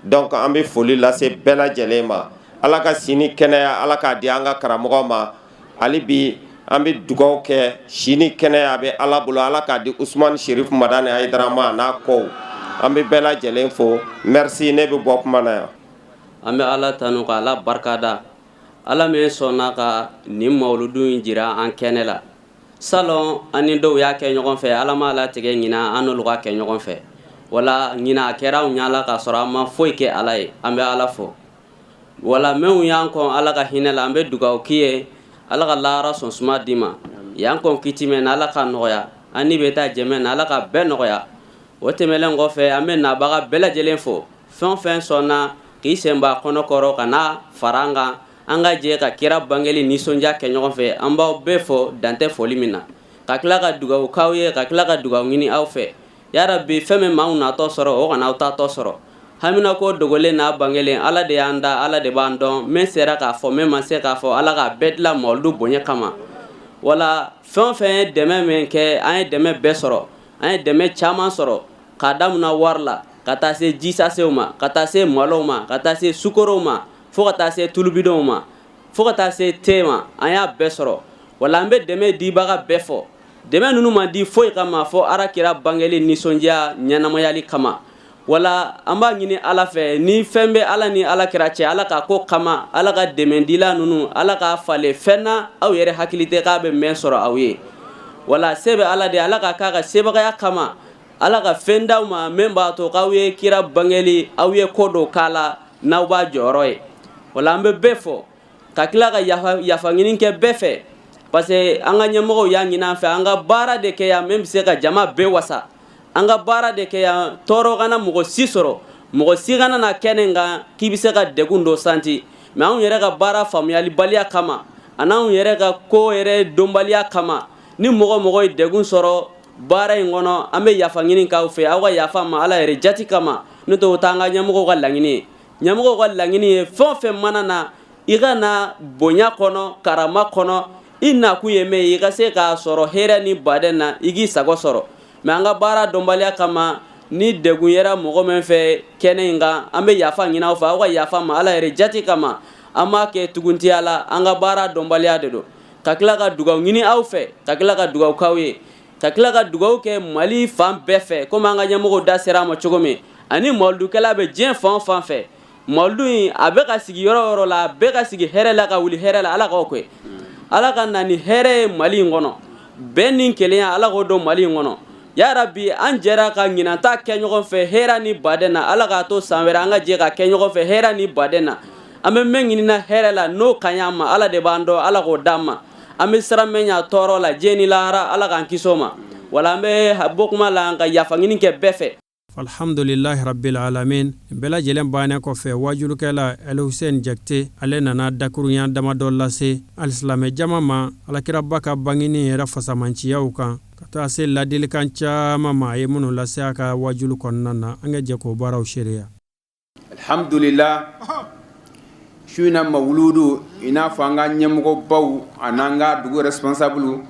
Donc an bɛ foli lase bɛɛ lajɛlen ma. Ala ka si ni kɛnɛya, Ala k'a di an ka karamɔgɔ ma. Hali bi an bɛ dugaw kɛ. Si ni kɛnɛya bɛ Ala bolo, Ala k'a di Usumani Sherif Madani Hayidara ma n'a kɔw. An bɛ bɛɛ lajɛlen fo. Merci, ne bɛ bɔ kuma na yan. An bɛ Ala tanu ka Ala barikada, Ala min sɔnna ka nin mawuludu in jira an kɛnɛ la. Salon, an ni dɔw y'a kɛ ɲɔgɔn fɛ, Ala ma latigɛ ɲina an n'olu ka kɛ ɲɔgɔn fɛ. Wala ɲina a kɛra anw ɲɛ la k'a sɔrɔ an ma foyi kɛ Ala ye. An bɛ Ala fo. Wala minnu y'an kɔn Ala ka hinɛ la, an bɛ dugawu k'i ye, Ala ka lahara sɔn suma d'i ma. Y'an kɔn kiti mɛn na, Ala ka nɔgɔya. An ni bɛ taa jɛmɛ na, Ala ka bɛɛ nɔgɔya. O tɛmɛnen kɔfɛ, an bɛ nabaga bɛɛ lajɛlen fo, fɛn o fɛn sɔnna k'i sen b'a kɔnɔ kɔrɔ ka na fara an kan. An ka jɛ ka kira bangeli nisɔndiya kɛ ɲɔgɔn fɛ. An b'aw bɛɛ fo dan tɛ foli min na, ka tila ka dugawu k'aw ye, ka tila ka dugawu ɲini aw fɛ. Yarabi, fɛn min m'anw natɔ sɔrɔ, o kana aw taatɔ sɔrɔ. Hamina ko dogolen n'a bangelen, Ala de y'an da, Ala de b'an dɔn. Min sera k'a fɔ, min ma se k'a fɔ, Ala k'a bɛɛ dilan mawuludu bonya kama. Wala fɛn o fɛn ye dɛmɛ min kɛ, an ye dɛmɛ bɛɛ sɔrɔ, an ye dɛmɛ caman sɔrɔ, k'a daminɛ wari la ka taa se jisasew ma, ka taa se malow ma, ka taa se sukorow ma, fo ka taa se tulubidonw ma, fo ka taa se te ma, an y'a bɛɛ sɔrɔ. Wala an bɛ dɛmɛ dibaga bɛɛ fo. Dɛmɛ ninnu ma di foyi kama fo Ala kira bangeli nisɔndiya ɲɛnamayali kama. Wala an b'a ɲini Ala fɛ, ni fɛn bɛ Ala ni Ala kira cɛ, Ala ka ko kama, Ala ka dɛmɛdila ninnu, Ala k'a falen fɛn na aw yɛrɛ hakili tɛ k'a bɛ mɛn sɔrɔ aw ye. Wala se bɛ Ala de, Ala ka k'a ka sebagaya kama, Ala ka fɛn d'aw ma min b'a to k'aw ye kira bangeli, aw ye ko dɔ k'a la n'aw b'a jɔyɔrɔ ye. Wala an bɛ bɛɛ fo, ka tila ka yafa ɲini kɛ bɛɛ fɛ, parce que an ka ɲɛmɔgɔw y'a ɲini an fɛ an ka baara de kɛ yan min bɛ se ka jama bɛɛ wasa. An ka baara de kɛ yan, tɔɔrɔ kana mɔgɔ si sɔrɔ, mɔgɔ si kana na kɛnɛ kan k'i bɛ se ka degun dɔ santi. Mais anw yɛrɛ ka baara faamuyalibaliya kama, an'anw yɛrɛ ka ko yɛrɛ dɔnbaliya kama, ni mɔgɔ mɔgɔ ye degun sɔrɔ baara in kɔnɔ, an bɛ yafa ɲini k'aw fɛ, aw ka yafa ma Ala yɛrɛ jati kama. N'o tɛ, o t'an ka ɲɛmɔgɔw ka laɲini ye. Ɲɛmɔgɔw ka laɲini ye, fɛn o fɛn mana na, i ka na bonya kɔnɔ, karama kɔnɔ. I nakun ye min ye, i ka se k'a sɔrɔ hɛrɛ ni baden na, i k'i sago sɔrɔ. Mais an ka baara dɔnbaliya kama, ni degun yera mɔgɔ min fɛ kɛnɛ in kan, an bɛ yafa ɲini aw fɛ, aw ka yafa ma Ala yɛrɛ jati kama. An b'a kɛ tuguntiya la, an ka baara dɔnbaliya de don. Ka tila ka dugawu ɲini aw fɛ, ka tila ka dugawu k'aw ye, ka tila ka dugawu kɛ Mali fan bɛɛ fɛ, komi an ka ɲɛmɔgɔw da sera a ma cogo min, ani mawuludukɛla bɛ diɲɛ fan o fan fɛ, mawuludu in a bɛ ka sigi yɔrɔ o yɔrɔ la, a bɛɛ ka sigi hɛrɛ la, ka wuli hɛrɛ la. Ala k'o kɛ. Ala ka na ni hɛrɛ ye Mali in kɔnɔ, bɛn ni kelenya, Ala k'o don Mali in kɔnɔ. Yarabi, an jɛra ka ɲinanta kɛ ɲɔgɔn fɛ hɛrɛ ni baden na, Ala k'a to san wɛrɛ an ka jɛ ka kɛ ɲɔgɔn fɛ hɛrɛ ni baden na. An bɛ min ɲinina hɛrɛ la, n'o ka ɲi an ma, Ala de b'an dɔn, Ala k'o d'an ma. An bɛ siran min ɲɛ tɔɔrɔ la diɲɛ ni lahara, Ala k'an kisi o ma. Wala an bɛ bɔ kuma la ka yafa ɲini kɛ bɛɛ fɛ. Alhamdulilahi rabbil alamin. Nin bɛɛ lajɛlen bannen kɔfɛ, wajulukɛla Elhusɛn Jakite, ale nana dakurunya damadɔ lase alisilamɛ jama ma alakiraba ka bangeni yɛrɛ fasamanciyaw kan, ka taa se ladilikan caman ma a ye minnu lase a ka wajulu kɔnɔna na. An ka jɛ k'o baaraw seereya. Alhamdulila, su in na mawuludu, i n'a fɔ an ka ɲɛmɔgɔbaw an'an ka dugu responsable,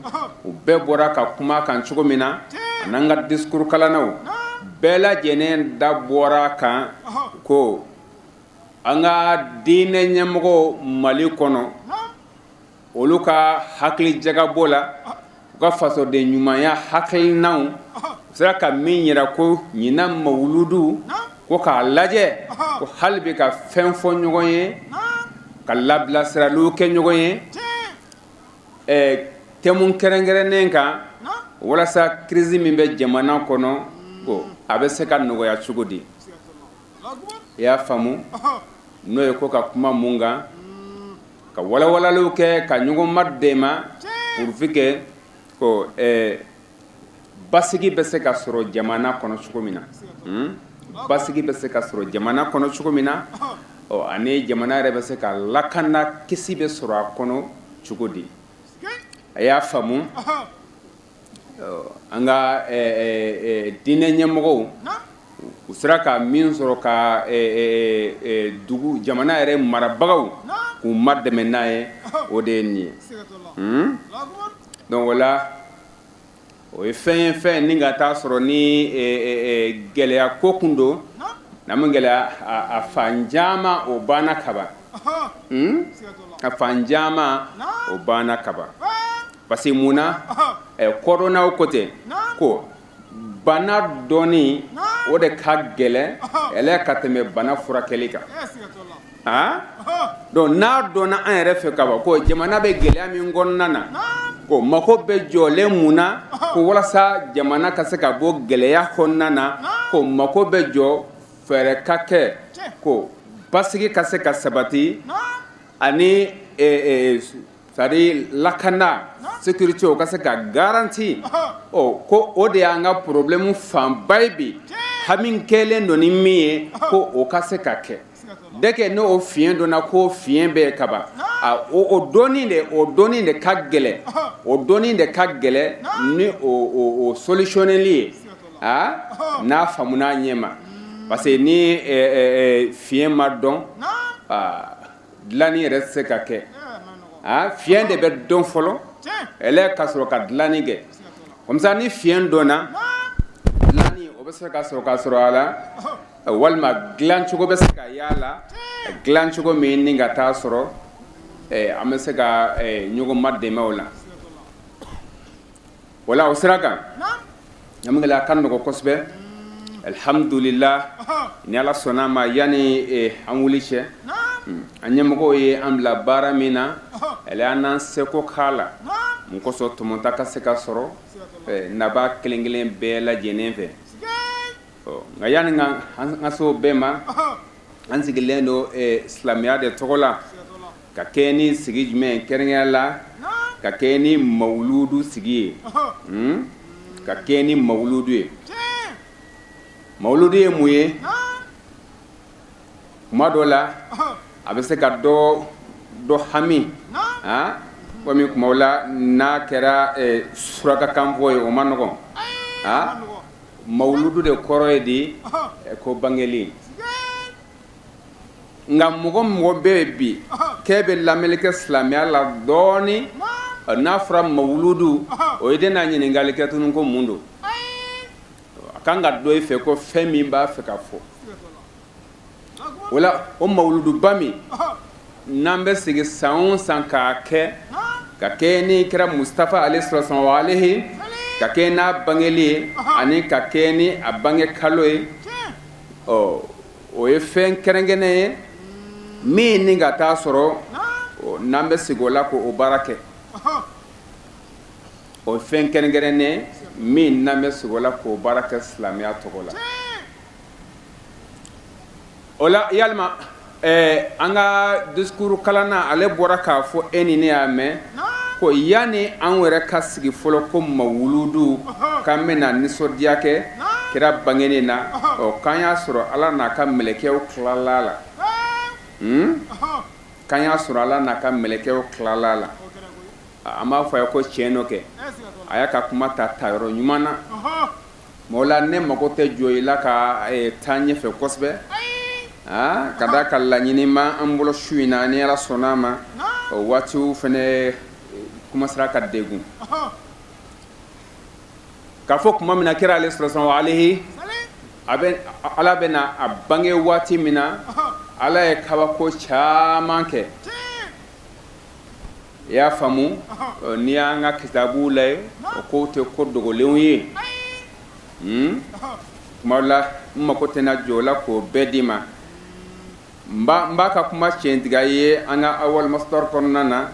u bɛɛ bɔra ka kuma kan cogo min na, an'an ka discours kalannaw bɛɛ lajɛlen da bɔra kan ko an ka diinɛ ɲɛmɔgɔ Mali kɔnɔ, olu ka hakili jagabɔ la, u ka fasoden ɲumanya hakilinaw, u sera ka min yira ko ɲinan mawuludu, ko k'a lajɛ ko hali bi ka fɛn fɔ ɲɔgɔn ye, ka labilasiraliw kɛ ɲɔgɔn ye thème kɛrɛnkɛrɛnnen kan, walasa crise min bɛ jamana kɔnɔ, ko a bɛ se ka nɔgɔya cogo di. I y'a faamu, n'o ye ko ka kuma mun kan, ka walawalaliw kɛ, ka ɲɔgɔn madɛmɛ pour que ko basigi bɛ se ka sɔrɔ jamana kɔnɔ cogo min na, basigi bɛ se ka sɔrɔ jamana kɔnɔ cogo min na, ɔ ani jamana yɛrɛ bɛ se ka lakana, kisi bɛ sɔrɔ a kɔnɔ cogo di. A y'a faamu, an ka diinɛ ɲɛmɔgɔw, u sera ka min sɔrɔ ka dugu jamana yɛrɛ marabagaw k'u madɛmɛ n'a ye, o de ye nin ye. Donc o la, o ye fɛn ye, fɛn ni ka taa sɔrɔ ni gɛlɛya ko kun don na min gɛlɛya, a fan caman o banna kaban, a fan caman o banna kaban. Parce que mun na kɔdɔnnaw ko ten ko bana dɔnni, o de ka gɛlɛn ɛlɛ ka tɛmɛ bana furakɛli kan. Aa, donc n'a dɔnna an yɛrɛ fɛ ka ban ko jamana bɛ gɛlɛya min kɔnɔna na, ko mako bɛ jɔlen mun na, ko walasa jamana ka se ka bɔ gɛlɛya kɔnɔna na, ko mako bɛ jɔ fɛɛrɛ ka kɛ ko basigi ka se ka sabati, ani c'est à dire lakana, sécurité, o ka se ka garanti, ɔ ko o de y'an ka problème fanba ye bi, hami kɛlen don ni min ye, ko o ka se ka kɛ. Dès que n'o fiɲɛ donna ko fiɲɛ bɛ kaban, o dɔnni de, o dɔnni de ka gɛlɛn, o dɔnni de ka gɛlɛn ni o solutionneli ye, aa n'a faamuna ɲɛ ma, parce que ni fiɲɛ ma dɔn, dilanni yɛrɛ tɛ se ka kɛ. Aa fiɲɛ de bɛ dɔn fɔlɔ ɛlɛ ka sɔrɔ ka dilanni kɛ. Comme ça ni fiɲɛ dɔnna, dilanni o bɛ se ka sɔrɔ ka sɔrɔ a la, walima dilancogo bɛ se ka y'a la, dilancogo min ni ka taa sɔrɔ an bɛ se ka ɲɔgɔn ma dɛmɛ o la. Wala o sira kan, a ka nɔgɔ kosɛbɛ, alihamdulila. Ni Ala sɔnna a ma, yanni an wuli cɛ, an ɲɛmɔgɔw ye an bila baara min na, ale an n'an seko k'a la mun kosɔn tɔmɔta ka se ka sɔrɔ nabaa kelen kelen bɛɛ lajɛlen fɛ. Nka yanni an ka se o bɛɛ ma, an sigilen don silamɛya de tɔgɔ la, ka kɛ ni sigi jumɛn kɛrɛnkɛrɛnya la, ka kɛ ni mawuludu sigi ye, ka kɛ ni mawuludu ye. Mawuludu ye mun ye? Kuma dɔ la a bɛ se ka dɔ dɔ hami komi kuma la n'a kɛra surakakan fɔ ye, o man nɔgɔn. Mawuludu de kɔrɔ ye di ko bangeli. Nka mɔgɔ mɔgɔ bɛ yen bi k'e bɛ lamɛnni kɛ silamɛya la dɔɔnin, n'a fɔra mawuludu, o ye den n'a ɲininkali kɛ tuguni ko mun don. A kan ka dɔn i fɛ ko fɛn min b'a fɛ ka fɔ o la, o mawuluduba min n'an bɛ sigi san o san k'a kɛ, ka kɛ ni kira Mustafa alayhi salatu alayhi, ka kɛ n'a bangeli ye ani ka kɛ ni a bange kalo ye, ɔ o ye fɛn kɛrɛnkɛrɛnnen ye min ni ka taa sɔrɔ n'an bɛ sigi o la k'o baara kɛ. O fɛn kɛrɛnkɛrɛnnen min n'an bɛ sigi o la k'o baara kɛ silamɛya tɔgɔ la. O la yalima an ka discours kalanna, ale bɔra k'a fɔ, e ni ne y'a mɛn ko yanni an yɛrɛ ka sigi fɔlɔ ko mawuludu, k'an bɛna nisɔndiya kɛ kira bangeni na, ɔ k'an y'a sɔrɔ Ala n'a ka mɛlɛkɛw tilala la, k'an y'a sɔrɔ Ala n'a ka mɛlɛkɛw tilala la. An b'a fɔ a ye ko tiɲɛ nɔ kɛ, a y'a ka kuma ta ta yɔrɔ ɲuman na. O la ne mago tɛ jɔ i la ka taa ɲɛfɛ kosɛbɛ, ka da ka laɲini ma an bolo su in na. Ni Ala sɔnna a ma, o waatiw fana commencera ka degun k'a fɔ tuma min na kira alayhi salatu alayhi a bɛ Ala bɛ na a bange waati min na, Ala ye kabako caman kɛ. I y'a faamu, n'i y'an ka kitabu lajɛ, o kow tɛ ko dogolenw ye. Tuma la n mako tɛna jɔ o la k'o bɛɛ d'i ma. N b'a ka kuma tiɲɛtigiya ye an ka awal masdar kɔnɔna na,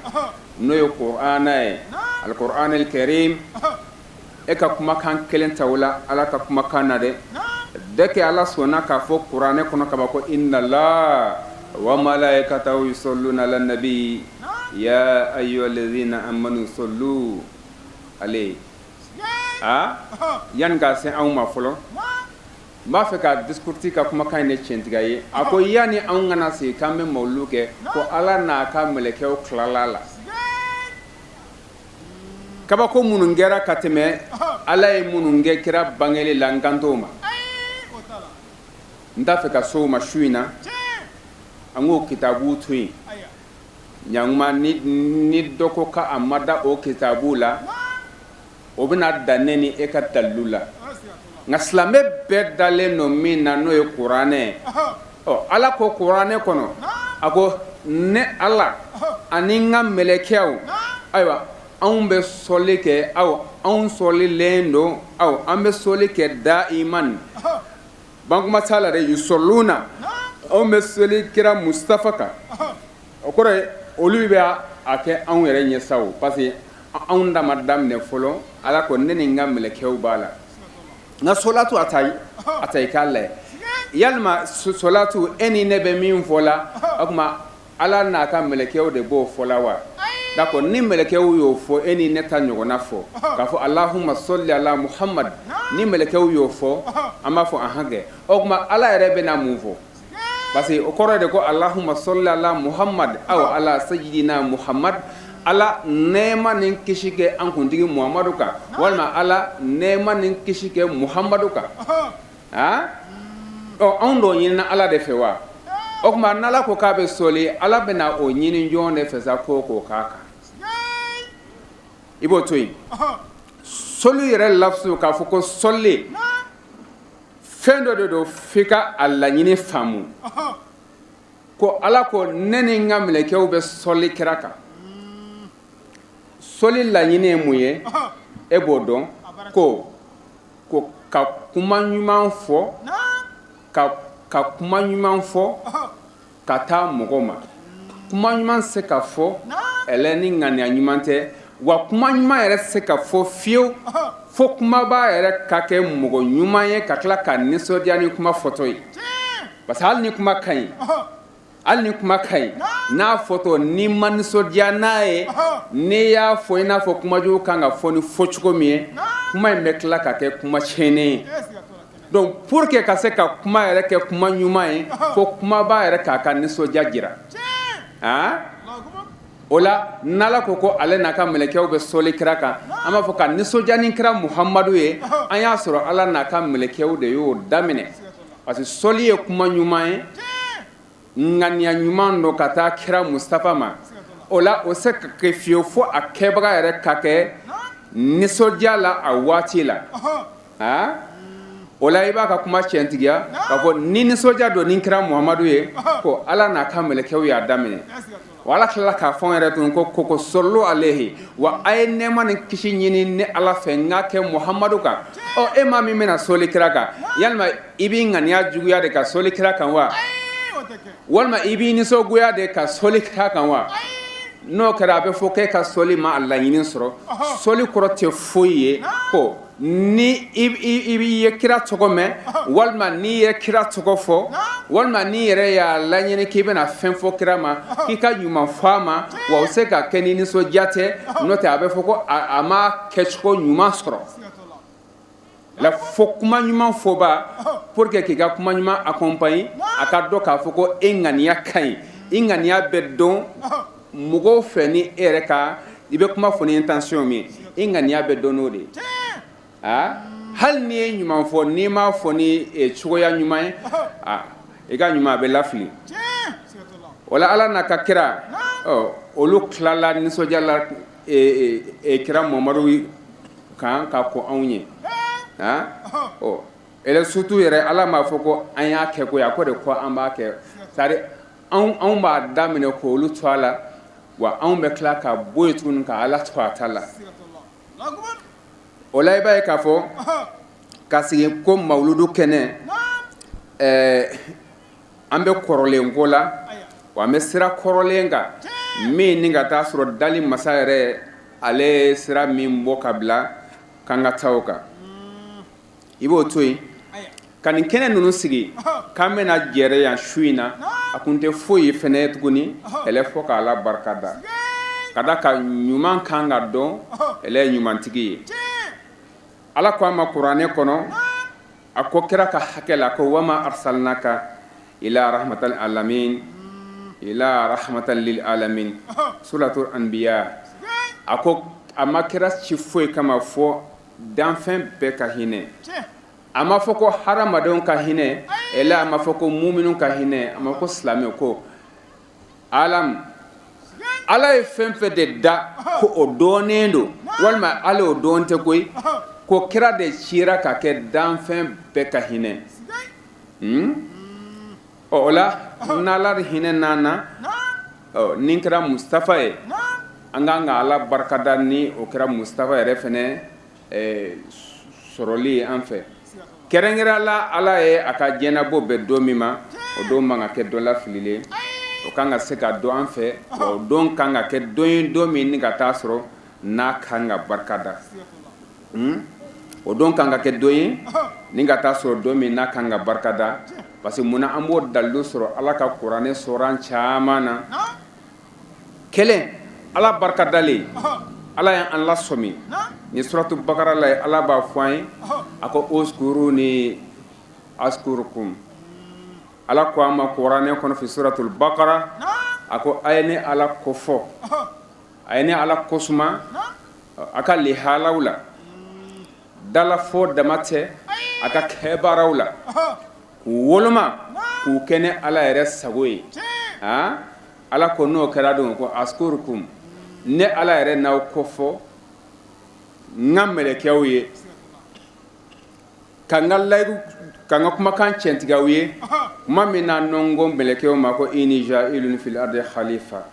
n'o ye kuranɛ ye, al-Qur'an al-karim. E ka kumakan kelen ta o la Ala ka kumakan na dɛ. Dès que Ala sɔnna k'a fɔ kuranɛ kɔnɔ kaba ko inna la wa malaikatahu yusalluna ala nabi ya ayyuhallazina amanu sallu alayhi. A yanni k'a se anw ma fɔlɔ, n b'a fɛ ka discours ka kumakan in de tiɲɛtigiya ye. A ko yanni anw kana sigi k'an bɛ mawulu kɛ, ko Ala n'a ka mɛlɛkɛw tilala la. Kabako minnu kɛra ka tɛmɛ, Ala ye minnu kɛ kira bangeli la, n kan t'o ma, n t'a fɛ ka so o ma su in na. An k'o kitabu to yen ɲanguma. Ni dɔ ko k'a ma da o kitabu la, o bɛna dan ne ni e ka dalilu la. Nka silamɛ bɛɛ dalen don min na, n'o ye kuranɛ ye. Ɔ Ala ko kuranɛ kɔnɔ, a ko ne Ala ani n ka mɛlɛkɛw, ayiwa, anw bɛ sɔli kɛ aw, anw sɔlilen don aw, an bɛ sɔli kɛ daiman, bankuma t'a la dɛ. Yusɔluna, anw bɛ sɔli kira Mustafa kan. O kɔrɔ ye olu bɛ a kɛ anw yɛrɛ ɲɛ sa o, parce que anw da ma daminɛ fɔlɔ. Ala ko ne ni n ka mɛlɛkɛw b'a la. Nka solatu a ta a ta i k'a lajɛ yalima solatu, e ni ne bɛ min fɔ la, o tuma Ala n'a ka mɛlɛkɛw de b'o fɔ la wa? D'accord, ni mɛlɛkɛw y'o fɔ, e ni ne ta ɲɔgɔnna fɔ k'a fɔ Allahumma salli ala Muhammad, ni mɛlɛkɛw y'o fɔ, an b'a fɔ anhan kɛ. O tuma Ala yɛrɛ bɛna mun fɔ? Parce que o kɔrɔ de ko alahuma sɔli ala muhamad aw ala sayidina muhamad, ala nɛɛma ni kisi kɛ an kuntigi muhamadu kan, walima ala nɛɛma ni kisi kɛ muhamadu kan. Aa, ɔ, anw dɔ ɲinina ala de fɛ wa? O tuma n'ala ko k'a bɛ sɔli, ala bɛna o ɲini jɔn de fɛ sa ko k'o k'a kan? I b'o to yen. Sɔli yɛrɛ lafusu, k'a fɔ ko sɔli fɛn dɔ de don, f'i ka a laɲini faamu ko ala ko ne ni n ka mɛlɛkɛw bɛ sɔli kira kan. Sɔli laɲini ye mun ye? E b'o dɔn ko ka kuma ɲuman fɔ, ka kuma ɲuman fɔ ka taa mɔgɔ ma. Kuma ɲuman se ka fɔ ɛlɛ ni ŋaniya ɲuman tɛ wa. Kuma ɲuman yɛrɛ se ka fɔ fiyewu fo kumaba yɛrɛ ka kɛ mɔgɔ ɲuman ye, ka tila ka nisɔndiya ni kuma fɔtɔ ye. Parce que hali ni kuma ka ɲi, hali ni kuma ka ɲi, n'a fɔtɔ n'i ma nisɔndiya n'a ye, n'i y'a fɔ i n'a fɔ kumajugu kan ka fɔ ni fɔ cogo min ye, kuma in bɛ tila ka kɛ kuma tiɲɛnen ye. Donc pour que ka se ka kuma yɛrɛ kɛ kuma ɲuman ye, fo kumaba yɛrɛ k'a ka nisɔndiya jira. Aa, o la n'ala ko ko ale n'a ka mɛlɛkɛw bɛ sɔli kira kan, an b'a fɔ ka nisɔndiya ni kira muhamadu ye. An y'a sɔrɔ ala n'a ka mɛlɛkɛw de y'o daminɛ, parce que sɔli ye kuma ɲuman ye, ŋaniya ɲuman don ka taa kira Mustafa ma. O la o se ka kɛ fiyewu fo a kɛbaga yɛrɛ ka kɛ nisɔndiya la a waati la. Aa, o la i b'a ka kuma tiɲɛtigiya k'a fɔ ni nisɔndiya don ni kira muhamadu ye, ko ala n'a ka mɛlɛkɛw y'a daminɛ. O ala tilala k'a fɔ an yɛrɛ tun ko sɔlu alehi wa, a ye nɛɛma ni kisi ɲini ni ala fɛ n k'a kɛ muhamadu kan. Ɔ, e maa min bɛna sɔli kira kan, yalima i b'i ŋaniya juguya de ka sɔli kira kan wa, walima i b'i nisɔngoya de ka sɔli kira kan wa? N'o kɛra, a bɛ fɔ k'e ka sɔli ma a laɲini sɔrɔ. Sɔli kɔrɔ tɛ foyi ye ko ni i ye kira tɔgɔ mɛn, walima n'i ye kira tɔgɔ fɔ, walima n'i yɛrɛ y'a laɲini k'i bɛna fɛn fɔ kira ma, k'i ka ɲuman fɔ a ma wa, o se ka kɛ ni nisɔndiya tɛ. N'o tɛ, a bɛ fɔ ko a ma kɛcogo ɲuman sɔrɔ la. Fo kuma ɲuman fɔba, pour que k'i ka kuma ɲuman accompagner, a ka dɔn k'a fɔ ko e ŋaniya ka ɲi. I ŋaniya bɛ dɔn mɔgɔw fɛ ni e yɛrɛ ka i bɛ kuma fɔ ni intention min ye, i ŋaniya bɛ dɔn n'o de ye. Aa, hali n'i ye ɲuman fɔ, n'i m'a fɔ ni cogoya ɲuman ye, aa, i ka ɲuman a bɛ lafili. O la ala n'a ka kira, ɔ, olu tilala nisɔndiya la kira Mamadu kan ka ko anw ye. Aa, ɔ, ɛlɛ surtout yɛrɛ, ala m'a fɔ ko an y'a kɛ koyi, a ko de ko an b'a kɛ. C'est à dire anw b'a daminɛ k'olu to a la wa, anw bɛ tila ka bɔ yen tuguni ka ala to a ta la. O la i b'a ye k'a fɔ ka sigi ko mawuludu kɛnɛ, an bɛ kɔrɔlen ko la wa, an bɛ sira kɔrɔlen kan min ni ka taa sɔrɔ dali masa yɛrɛ, ale ye sira min bɔ ka bila k'an ka taa o kan. I b'o to yen ka nin kɛnɛ ninnu sigi k'an bɛna jɛrɛ yan su in na, a kun tɛ foyi ye fɛnɛ tuguni ɛlɛ fɔ k'ala barika da, ka da ka ɲuman kan ka dɔn ɛlɛ ye ɲumantigi ye. Ala ko a ma kuranɛ kɔnɔ, a ko kira ka hakɛ la ko wama arsalnaka ila rahmatan alamin, ila rahmatan lil alamin, suratul anbiya. A ko a ma kira ci foyi kama fɔ danfɛn bɛɛ ka hinɛ. A ma fɔ ko hadamadenw ka hinɛ ɛlɛ, a ma fɔ ko muminu ka hinɛ, a ma ko silamɛ, ko alam. Ala ye fɛn fɛn de da ko o dɔnnen don, walima ala o dɔn tɛ koyi, ko kira de cira ka kɛ danfɛn bɛɛ ka hinɛ. Ɔ, o la n'ala de hinɛ n'an na, ɔ, ni kɛra Mustafa ye, an k'an ka ala barikada ni o kɛra Mustafa yɛrɛ fɛnɛ sɔrɔli ye an fɛ. Kɛrɛnkɛrɛn la, ala ye a ka diɲɛnabɔ bɛn don min ma, o don man ka kɛ dɔ lafililen. O kan ka se ka dɔn an fɛ wa, o don kan ka kɛ don ye, don min ni ka taa sɔrɔ n'a kan ka barika da. O don kan ka kɛ don ye ni ka taa sɔrɔ don min n'a kan ka barika da. Parce que munna an b'o dalilu sɔrɔ? Ala ka kuranɛ sɔrɔ caman na. Kelen, ala barika dalen, ala y'an lasɔmi ni suratu bakara la ye. Ala b'a fɔ an ye, a ko uskuruni askurukum. Ala ko an ma kuranɛ kɔnɔ fi suratul bakara a ko a ye ne Ala kofɔ a ye ne Ala kosuma a ka lihalaw la dalafɔ dama tɛ a ka kɛbaaraw la k'u woloma k'u kɛ ne Ala yɛrɛ sago ye aa Ala ko n'o kɛra don ko azkurukum ne Ala yɛrɛ n'aw kofɔ n ka mɛlɛkɛw ye ka n ka layidu ka n ka kumakan tiɲɛtigiya aw ye tuma min na n ko mɛlɛkɛw ma ko inni ja'ilun fil ardi khalifa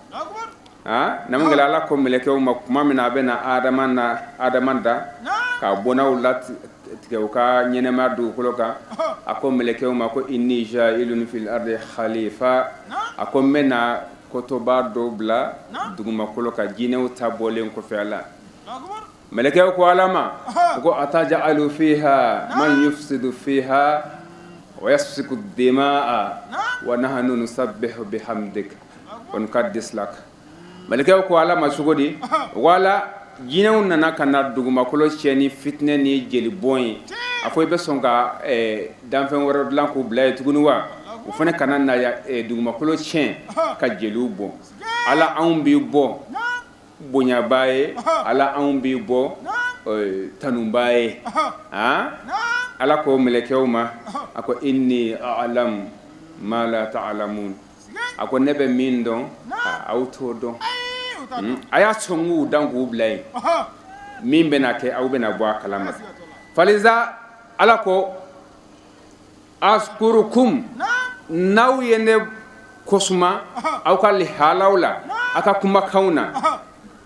aa namugɛlɛ Ala ko mɛlɛkɛw ma tuma min na a bɛna Adama na Adama da k'a bɔnnaw latigɛ u ka ɲɛnɛmaya dugukolo kan a ko mɛlɛkɛw ma ko inni ja'ilun fil ardi khalifa a ko n bɛna kotoba dɔ bila dugumakolo kan jinɛw ta bɔlen kɔfɛ a la Mɛlɛkɛw ko Ala ma, u ko ataj'alu fiha man yufsidu fiha wa yasfiku dimaa wa nahnu nusabbihu bihamdika wa nuqaddisu lak mɛlɛkɛw ko Ala ma cogo di wala jinɛw nana ka na dugumakolo tiɲɛ ni fitinɛ ni jelibɔn ye a ko i bɛ sɔn ka danfɛn wɛrɛ dilan k'u bila yen tuguni wa u fana kana na dugumakolo tiɲɛ ka jeliw bɔn Ala anw b'i bɔ bonyaba ye ala anw b'i bɔ tanubaa ye aa ala ko mɛlɛkɛw ma a ko inni a'lamu ma la ta'lamun a ko ne bɛ min dɔn aw t'o dɔn a y'a sɔn k'u dan k'u bila yen min bɛna kɛ aw bɛna bɔ a kalama faliza ala ko Azkurukum n'aw ye ne kosuma aw ka lihalaw la aw ka kumakanw na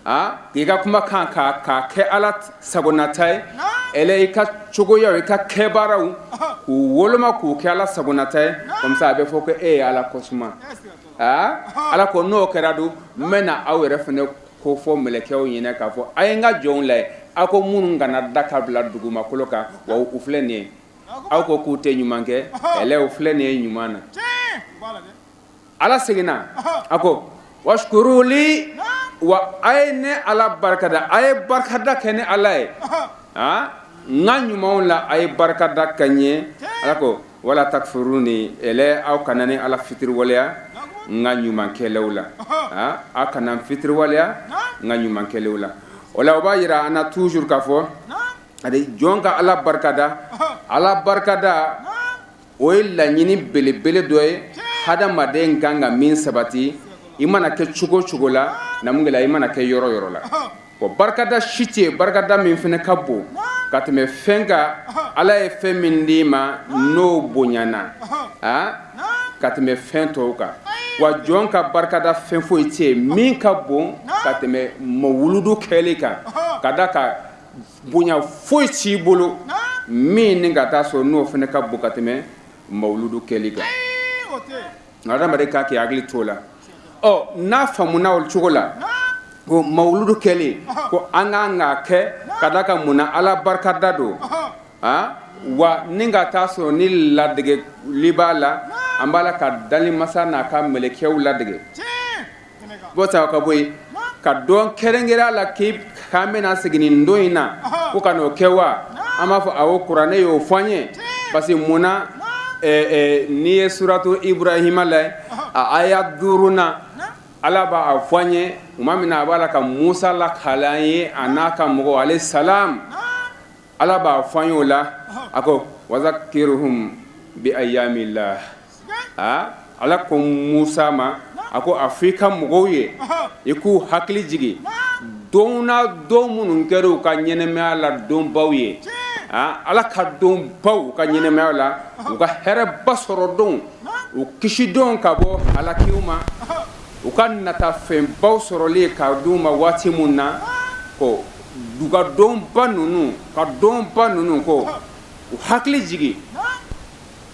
aa k'i ka kumakan k'a kɛ ala sagonata ye ɛlɛ i ka cogoyaw i ka kɛbaaraw k'u woloma k'u kɛ ala sagonata ye comme ça a bɛ fɔ ko e ye ala kosuma aa ala ko n'o kɛra dun n bɛna aw yɛrɛ fana kofɔ mɛlɛkɛw ɲɛna k'a fɔ a ye n ka jɔnw lajɛ aw ko minnu kana da ka bila dugumakolo kan wa u filɛ nin ye aw ko k'u tɛ ɲuman kɛ ɛlɛ u filɛ nin ye ɲuman na ala seginna a ko washkuruli wa a ye ne ala barikada a ye barikada kɛ ne ala ye aa n ka ɲumanw la a ye barikada kɛ n ye ala ko wala takfuruni ɛlɛ aw kana ne ala fitiriwaleya n ka ɲuman kɛlenw la aa aw kana n fitiriwaleya n ka ɲuman kɛlenw la o la o b'a jira an na toujours k'a fɔ Ani jɔn ka ala barikada ala barikada o ye laɲini belebele dɔ ye hadamaden kan ka min sabati i mana kɛ cogo cogo la namugɛla i mana kɛ yɔrɔ yɔrɔ la o barikada si tɛ yen barikada min fana ka bon ka tɛmɛ fɛn kan ala ye fɛn min d'i ma n'o bonyana aa ka tɛmɛ fɛn tɔw kan wa jɔn ka barikada fɛn foyi tɛ yen min ka bon ka tɛmɛ mawuludu kɛli kan ka da kan bonya foyi t'i bolo min ni ka taa sɔrɔ n'o fana ka bon ka tɛmɛ mawuludu kɛli kan nka adamaden k'a k'i hakili t'o la ɔ n'a faamuna o cogo la ko mawuludu kɛli ko an kan k'a kɛ ka da kan mun na ala barikada don aa wa ni ka taa sɔrɔ ni ladegeli b'a la an b'a la ka dali masa n'a ka mɛlɛkɛw ladege bɔ ta ka bɔ yen ka don kɛrɛnkɛrɛn a la k'an bɛna segin nin don in na ko ka n'o kɛ wa an b'a fɔ awɔ kuranɛ y'o fɔ an ye parce que mun na n'i ye suratu iburahima lajɛ a aya duurunan ala b'a fɔ an ye tuma min na a b'a la ka musa lakali an ye a n'a ka mɔgɔw alayhi salam ala b'a fɔ an ye o la a ko wazakirhum bi ayamillah aa ala ko musa ma a ko a fɔ i ka mɔgɔw ye i k'u hakili jigin don na don minnu kɛra u ka ɲɛnamaya la donbaw ye aa ala ka donbaw u ka ɲɛnamaya la u ka hɛrɛba sɔrɔ don u kisi don ka bɔ halakiw ma u ka natafɛnbaw sɔrɔlen k'a d'u ma waati min na ko u ka donba ninnu ka donba ninnu ko u hakili jigin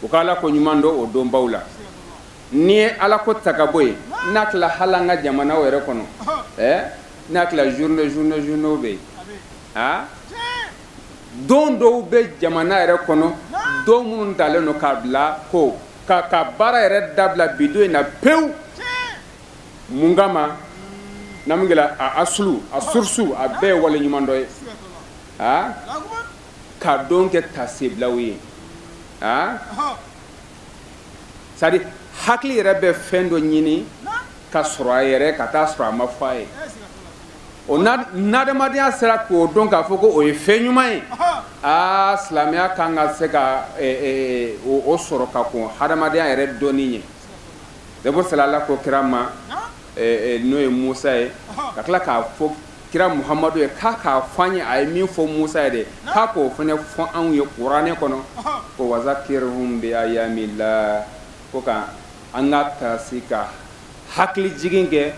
u ka ala ko ɲuman dɔn o donbaw la n'i ye ala ko ta ka bɔ yen n'a tila hali an ka jamanaw yɛrɛ kɔnɔ ɛ n'a tila journée journée journée bɛ yen aa don dɔw bɛ jamana yɛrɛ kɔnɔ don minnu talen don k'a bila ko ka baara yɛrɛ dabila bi don in na pewu mun kama namugɛla a asulu a source a bɛɛ ye wale ɲuman dɔ ye aa ka don kɛ tasebilaw ye aa C'est à dire hakili yɛrɛ bɛ fɛn dɔ ɲini ka sɔrɔ a yɛrɛ ka taa sɔrɔ a ma fɔ a ye. O n'adamadenya sera k'o dɔn k'a fɔ ko o ye fɛn ɲuman ye, aa, silamɛya kan ka se ka o sɔrɔ ka kɔn hadamadenya yɛrɛ dɔnni ɲɛ. C'est pour cela Ala ko kira ma, n'o ye Musa ye, ka tila k'a fɔ kira Muhamadu ye k'a k'a fɔ an ye, a ye min fɔ Musa ye dɛ, k'a k'o fana fɔ anw ye kuranɛ kɔnɔ, ko wazakirhum bi ayamillah, ko ka an ka taasi ka hakili jigin kɛ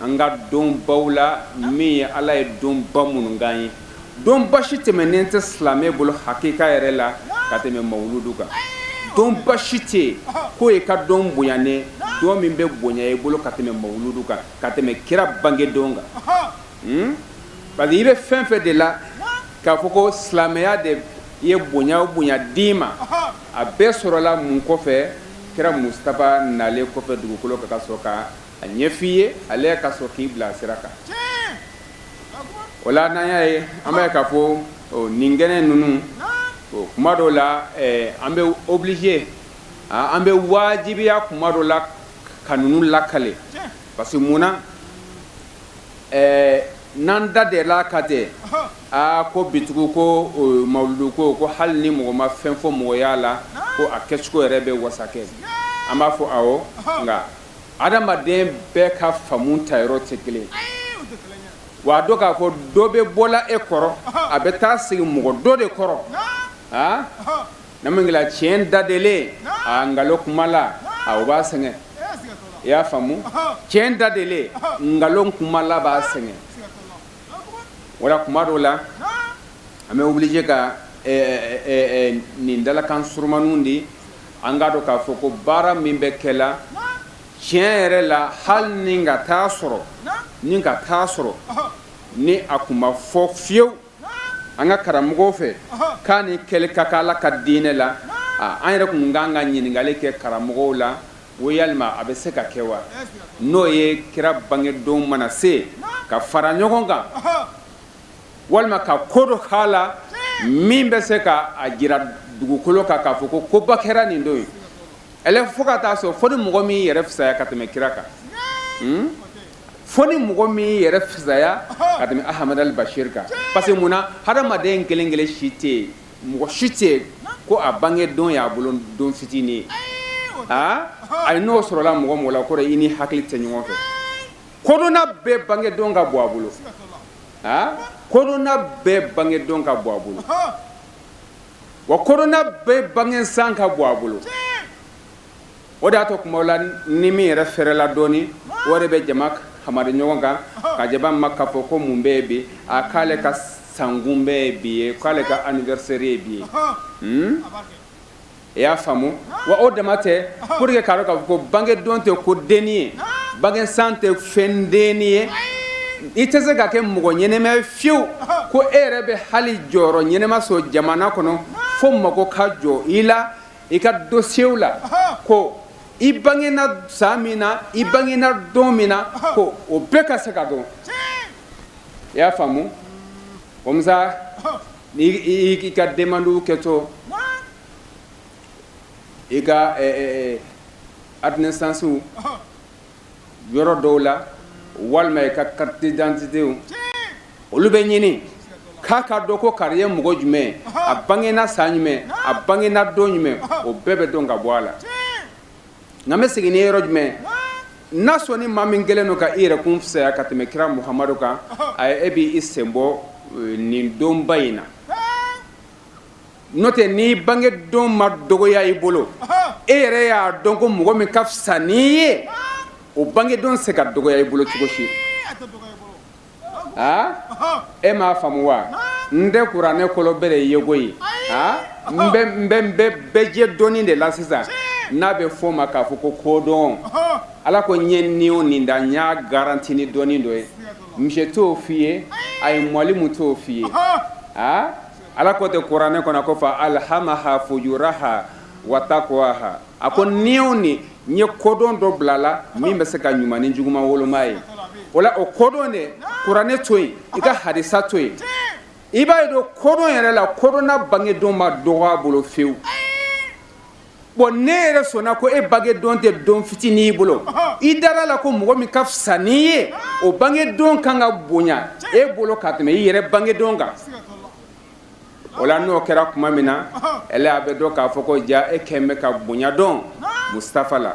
an ka donbaw la, min ye Ala ye donba minnu k'an ye. Donba si tɛmɛnen tɛ silamɛ bolo hakika yɛrɛ la ka tɛmɛ mawuludu kan. Donba si tɛ yen k'o ye ka don bonyanen, don min bɛ bonya i bolo ka tɛmɛ mawuludu kan, ka tɛmɛ kira bangedon kan. Parce que i bɛ fɛn fɛn de la k'a fɔ ko silamɛya de ye bonya o bonya d'i ma, a bɛɛ sɔrɔla mun kɔfɛ? Kira Mustapha nalen kɔfɛ dugukolo kan, ka sɔrɔ ka a ɲɛf'i ye, ale ka sɔrɔ k'i bila sira kan. O la, n'an y'a ye, an b'a ye k'a fɔ nin kɛnɛ ninnu, kuma dɔw la an bɛ obligé, an bɛ wajibiya kuma dɔw la ka ninnu lakale, parce que mun na? N'an da de la ka tɛ aa ko bitugu ko mawuludu ko hali ni mɔgɔ ma fɛn fɔ mɔgɔya la, ko a kɛcogo yɛrɛ bɛ wasa kɛ, an b'a fɔ awɔ. Nka adamaden bɛɛ ka faamu ta yɔrɔ tɛ kelen wa. A dɔn k'a fɔ dɔ bɛ bɔla e kɔrɔ, a bɛ taa sigi mɔgɔ dɔ de kɔrɔ. Aa, na min kɛla tiɲɛ dadelen, a nkalon kuma la, a o b'a sɛgɛn. I y'a faamu? Tiɲɛ dadelen, nkalon kuma la b'a sɛgɛn. Wala kuma dɔw la, an bɛ obligé ka nin dalakan surumaniw di. An k'a dɔn k'a fɔ ko baara min bɛ kɛ la, tiɲɛ yɛrɛ la, hali ni ka taa sɔrɔ ni ka taa sɔrɔ ni a kun ma fɔ fiyewu an ka karamɔgɔw fɛ k'a ni kɛlɛ ka kɛ Ala ka diinɛ la, an yɛrɛ kun kan ka ɲininkali kɛ karamɔgɔw la o yalima a bɛ se ka kɛ wa? N'o ye kira bangedon mana se ka fara ɲɔgɔn kan, walima ka ko dɔ k'a la min bɛ se ka a jira dugukolo kan k'a fɔ ko koba kɛra nin don ye ɛlɛ, fo ka taa sɔrɔ fo ni mɔgɔ min yɛrɛ fisaya ka tɛmɛ kira kan, fo ni mɔgɔ min yɛrɛ fisaya ka tɛmɛ Ahamadu al Bashir kan. Parce que mun na? Hadamaden kelen kelen si tɛ yen, mɔgɔ si tɛ yen ko a bangedon y'a bolo don fitinin ye. Aa ayi, n'o sɔrɔla mɔgɔ mɔgɔ la, o kɔrɔ i ni hakili tɛ ɲɔgɔn fɛ. Kodɔnna bɛɛ bangedon ka bon a bolo. Aa, kodɔnna bɛɛ bangedon ka bon a bolo, wa kodɔnna bɛɛ bangesan ka bon a bolo. O de y'a to kuma la, ni min yɛrɛ fɛrɛla dɔɔni, o de bɛ jama hamari ɲɔgɔn kan ka jama ma k'a fɔ ko mun bɛ yen bi? A k'ale ka sankun bɛ ye bi ye, k'ale ka anniversaire ye bi ye. I y'a faamu wa? O dama tɛ, pour que k'a dɔn k'a fɔ ko bangedon tɛ ko denni ye, bangesan tɛ fɛn denni ye, i tɛ se ka kɛ mɔgɔ ɲɛnɛma ye fiyewu ko e yɛrɛ bɛ hali jɔyɔrɔ ɲɛnɛma sɔrɔ jamana kɔnɔ, fo mago ka jɔ i la, i ka dossier la, ko i bangena san min na, i bangena don min na, ko o bɛɛ ka se ka dɔn. I y'a faamu? Comme ça, ni i ka demande kɛtɔ, i ka acte naissance yɔrɔ dɔw la, walima i ka carte d'identité, olu bɛ ɲini k'a ka dɔn ko kari ye mɔgɔ jumɛn, a bangena san jumɛn, a bangena don jumɛn, o bɛɛ bɛ dɔn ka bɔ a la. Nka n bɛ segin ni yɔrɔ jumɛn? N'a sɔn ni maa min kɛlen don ka i yɛrɛ kun fisaya ka tɛmɛ kira Muhamadu kan, a e b'i sen bɔ nin donba in na. N'o tɛ, n'i bangedon ma dɔgɔya i bolo, e yɛrɛ y'a dɔn ko mɔgɔ min ka fisa n'i ye, o bangedon se ka dɔgɔya i bolo cogo si. Aa, e m'a faamu wa? N tɛ kuranɛ kɔlɔ bɛɛ de ye koyi. Aa, n bɛ n bɛ n bɛ bɛɛ jɛ dɔɔni de la sisan, n'a bɛ fɔ o ma k'a fɔ ko kodɔn. Ala ko n ye ni o nin da, n y'a garanti ni dɔɔni dɔ ye. Misi t'o f'i ye, ayi, mwalimu t'o f'i ye. Aa, Ala ko tɛ kuranɛ kɔnɔ ko fa alhamaha fujuraha wa taqwaha. A ko ni o ni n ye kodɔn dɔ bila la min bɛ se ka ɲuman ni juguman woloma ye. O la, o kodɔn de, kuranɛ to yen, i ka hadisa to yen, i b'a ye don kodɔn yɛrɛ la, kodɔnna bangedon ma dɔgɔ a bolo fewu. Bon, ne yɛrɛ sɔnna ko e bangedon tɛ don fitinin y'i bolo, i dara la ko mɔgɔ min ka fisa n'i ye, o bangedon kan ka bonya e bolo ka tɛmɛ i yɛrɛ bangedon kan. O la, n'o kɛra tuma min na, ɛlɛ a bɛ dɔn k'a fɔ ko ja e kɛn bɛ ka bonya dɔn Mustafa la.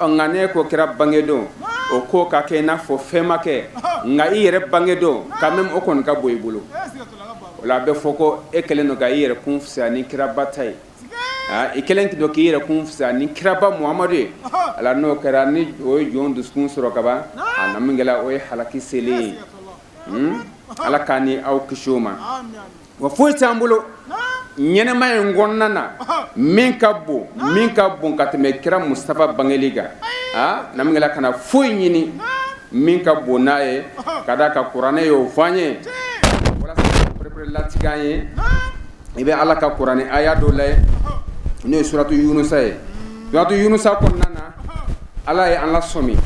Nka n'e ko kira bangedon, o ko ka kɛ i n'a fɔ fɛn ma kɛ, nka i yɛrɛ bangedon quand même, o kɔni ka bon i bolo. O la, a bɛ fɔ ko e kɛlen don ka i yɛrɛ kun fisaya ni kiraba ta ye, i kɛlen don k'i yɛrɛ kun fisaya ni kiraba Muhamadu ye. Ala, n'o kɛra, ni o ye jɔn dusukun sɔrɔ kaban, a na min kɛla, o ye halaki selen ye. Ala k'an ni aw kisi o ma. Wa foyi t'an bolo ɲɛnɛma in kɔnɔna na min ka bon, min ka bon ka tɛmɛ kira Mustafa bangeli kan. Aa, na min kɛla, kana foyi ɲini min ka bon n'a ye, ka d'a kan kuranɛ y'o fɔ an ye walasa perepere latigɛ an ye. I bɛ Ala ka kuranɛ aya dɔ lajɛ, n'o ye suratu Yunusa ye. Suratu Yunusa kɔnɔna na, Ala ye an lasɔmi.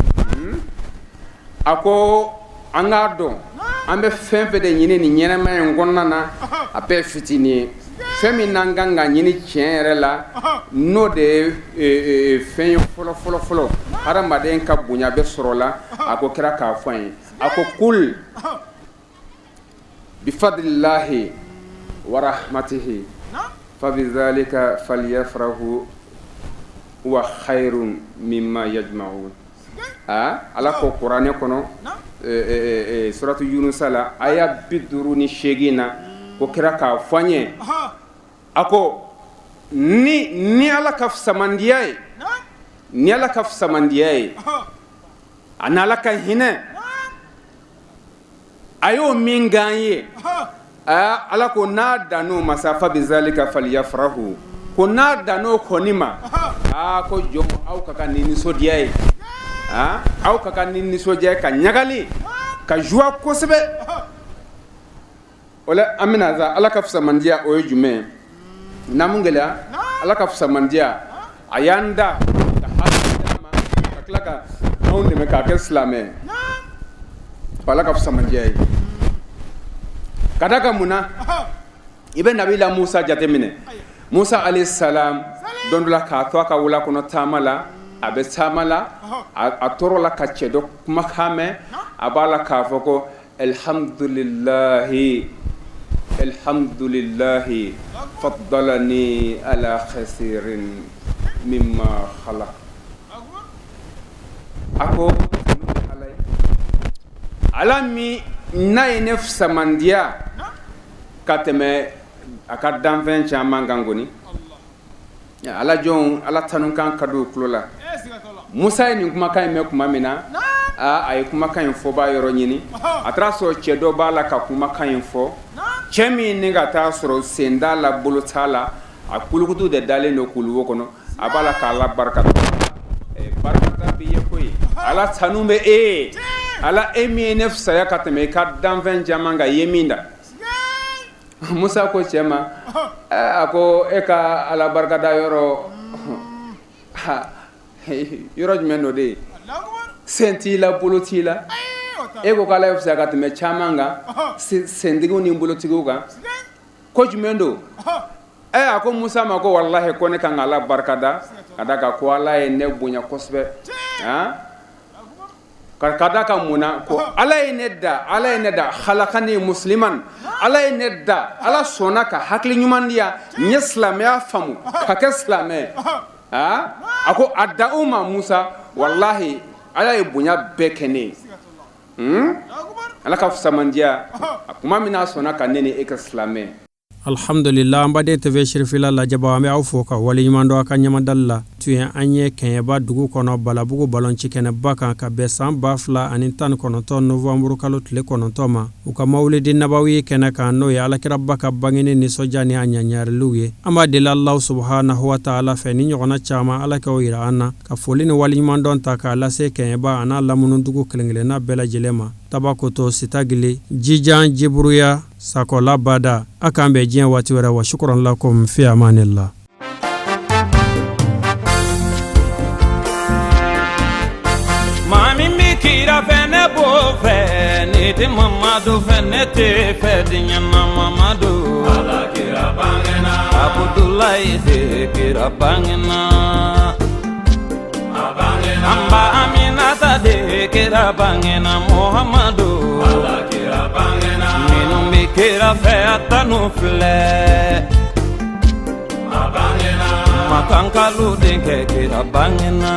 A ko an k'a dɔn, an bɛ fɛn fɛn de ɲini nin ɲɛnɛma in kɔnɔna na, a bɛɛ fitinin ye. Fɛn min n'an kan ka ɲini tiɲɛ yɛrɛ la, n'o de ye fɛn ye fɔlɔ fɔlɔ fɔlɔ, hadamaden ka bonya bɛ sɔrɔ la, a ko kira k'a fɔ an ye, a ko: قل بفضل الله ورحمته فبذلك فليفرحوا هو خير مما يجمعون. Aa, Ala ko kuranɛ kɔnɔ, suratu Yunusa la, aya 58 na, ko kira k'a fɔ an ye, a ko ni Ala ka fisamandiya ye, ni Ala ka fisamandiya ye, ani Ala ka hinɛ a y'o min k'an ye. Aa, Ala ko n'a dan'o ma sa, فبذلك فليفرحوا, ko n'a dan'o kɔni ma, aa, ko jɔn aw ka kan ni nisɔndiya ye. Aa, aw ka kan ni nisɔndiya ye, ka ɲagali, ka joie kosɛbɛ. O la, an bɛna sa, Ala ka fisamandiya, o ye jumɛn ye? Namu gɛlɛya, Ala ka fisamandiya, a y'an da ka hakili d'an ma, ka tila ka anw dɛmɛ k'a kɛ silamɛ. Ala ka fisamandiya ye, ka da ka mun na? I bɛ nabila Musa jateminɛ, Musa عليه السلام, don dɔ la, k'a to a ka wula kɔnɔ taama la, a bɛ taama la, a tɔɔrɔ la ka cɛ dɔ kumakan mɛn, a b'a la k'a fɔ ko: الحمد لله، الحمد لله فضلني على كثير ممن خلق. A ko Ala ye, Ala min n'a ye ne fisamandiya ka tɛmɛ a ka danfɛn caman kan kɔni. Ala jɔn, Ala tanukan ka don tulo la. Musa ye nin kumakan in mɛn tuma min na, a ye kumakan in fɔbaa yɔrɔ ɲini. A taara sɔrɔ cɛ dɔ b'a la ka kumakan in fɔ, cɛ min ni ka taa sɔrɔ sen t'a la, bolo t'a la, a kulukutu de dalen don kuluwo kɔnɔ. A b'a la k'Ala barika, barikada b'i ye koyi, Ala tanu bɛ e ye, Ala e min ye ne fisaya ka tɛmɛ i ka danfɛn caman kan, i ye min da. Musa ko cɛ ma, a ko e ka Ala barikada yɔrɔ yɔrɔ jumɛn dɔ de ye? Sen t'i la, bolo t'i la, e ko k'Ala ye fisaya ka tɛmɛ caman kan, sentigiw ni bolotigiw kan, ko jumɛn don? Ɛ, a ko Musa ma ko walahi, ko ne kan ka Ala barikada, ka da kan ko Ala ye ne bonya kosɛbɛ. Ka da kan mun na? Ko Ala ye ne da, Ala ye ne da, خلقني مسلما, Ala ye ne da, Ala sɔnna ka hakili ɲuman di yan, n ye silamɛya faamu ka kɛ silamɛ. A ko a da o ma, Musa, walahi, Ala ye bonya bɛɛ kɛ ne ye. Ala ka fisamandiya, a kuma min n'a sɔnna ka ne ni e kɛ silamɛ. Alhamdulila, an baden TV Sirifila lajɛbaw, an bɛ aw fo ka waleɲuman dɔn a ka ɲɛmadali la. Tun ye an ye Kɛɲɛba dugu kɔnɔ, Balabugu balonci kɛnɛba kan, ka bɛn san 2019 novembre kalo tile 9 ma, u ka mawulidi nabawi kɛnɛ kan, n'o ye alakiraba ka bangeni nisɔndiya ni a ɲaɲariliw ye. An b'a deli Alahu subhanahu wa taala fɛ, ni ɲɔgɔnna caman, Ala k'o yira an na. Ka foli ni waleɲuman dɔn ta k'a lase Kɛɲɛba a n'a lamunudugu kelen-kelenna bɛɛ lajɛlen ma, Tabakoto, Sitagili, Jijan, Jiburuya, Sakɔla, bada. A k'an bɛn diɲɛ waati wɛrɛ. Wa شكرا لكم، في أمان الله. Maa min bɛ kira fɛ, ne b'o fɛ ni. tɛ Mamadu fɛ, ne tɛ fɛ diɲɛ na Mamadu. Ala kira bangena. Abudulayi de kira bangena. An ba Aminata de kira bangena Muhammadu. Ala kira bangena. Minnu bɛ kira fɛ a tanu filɛ. Makankalu denkɛ kira bangena.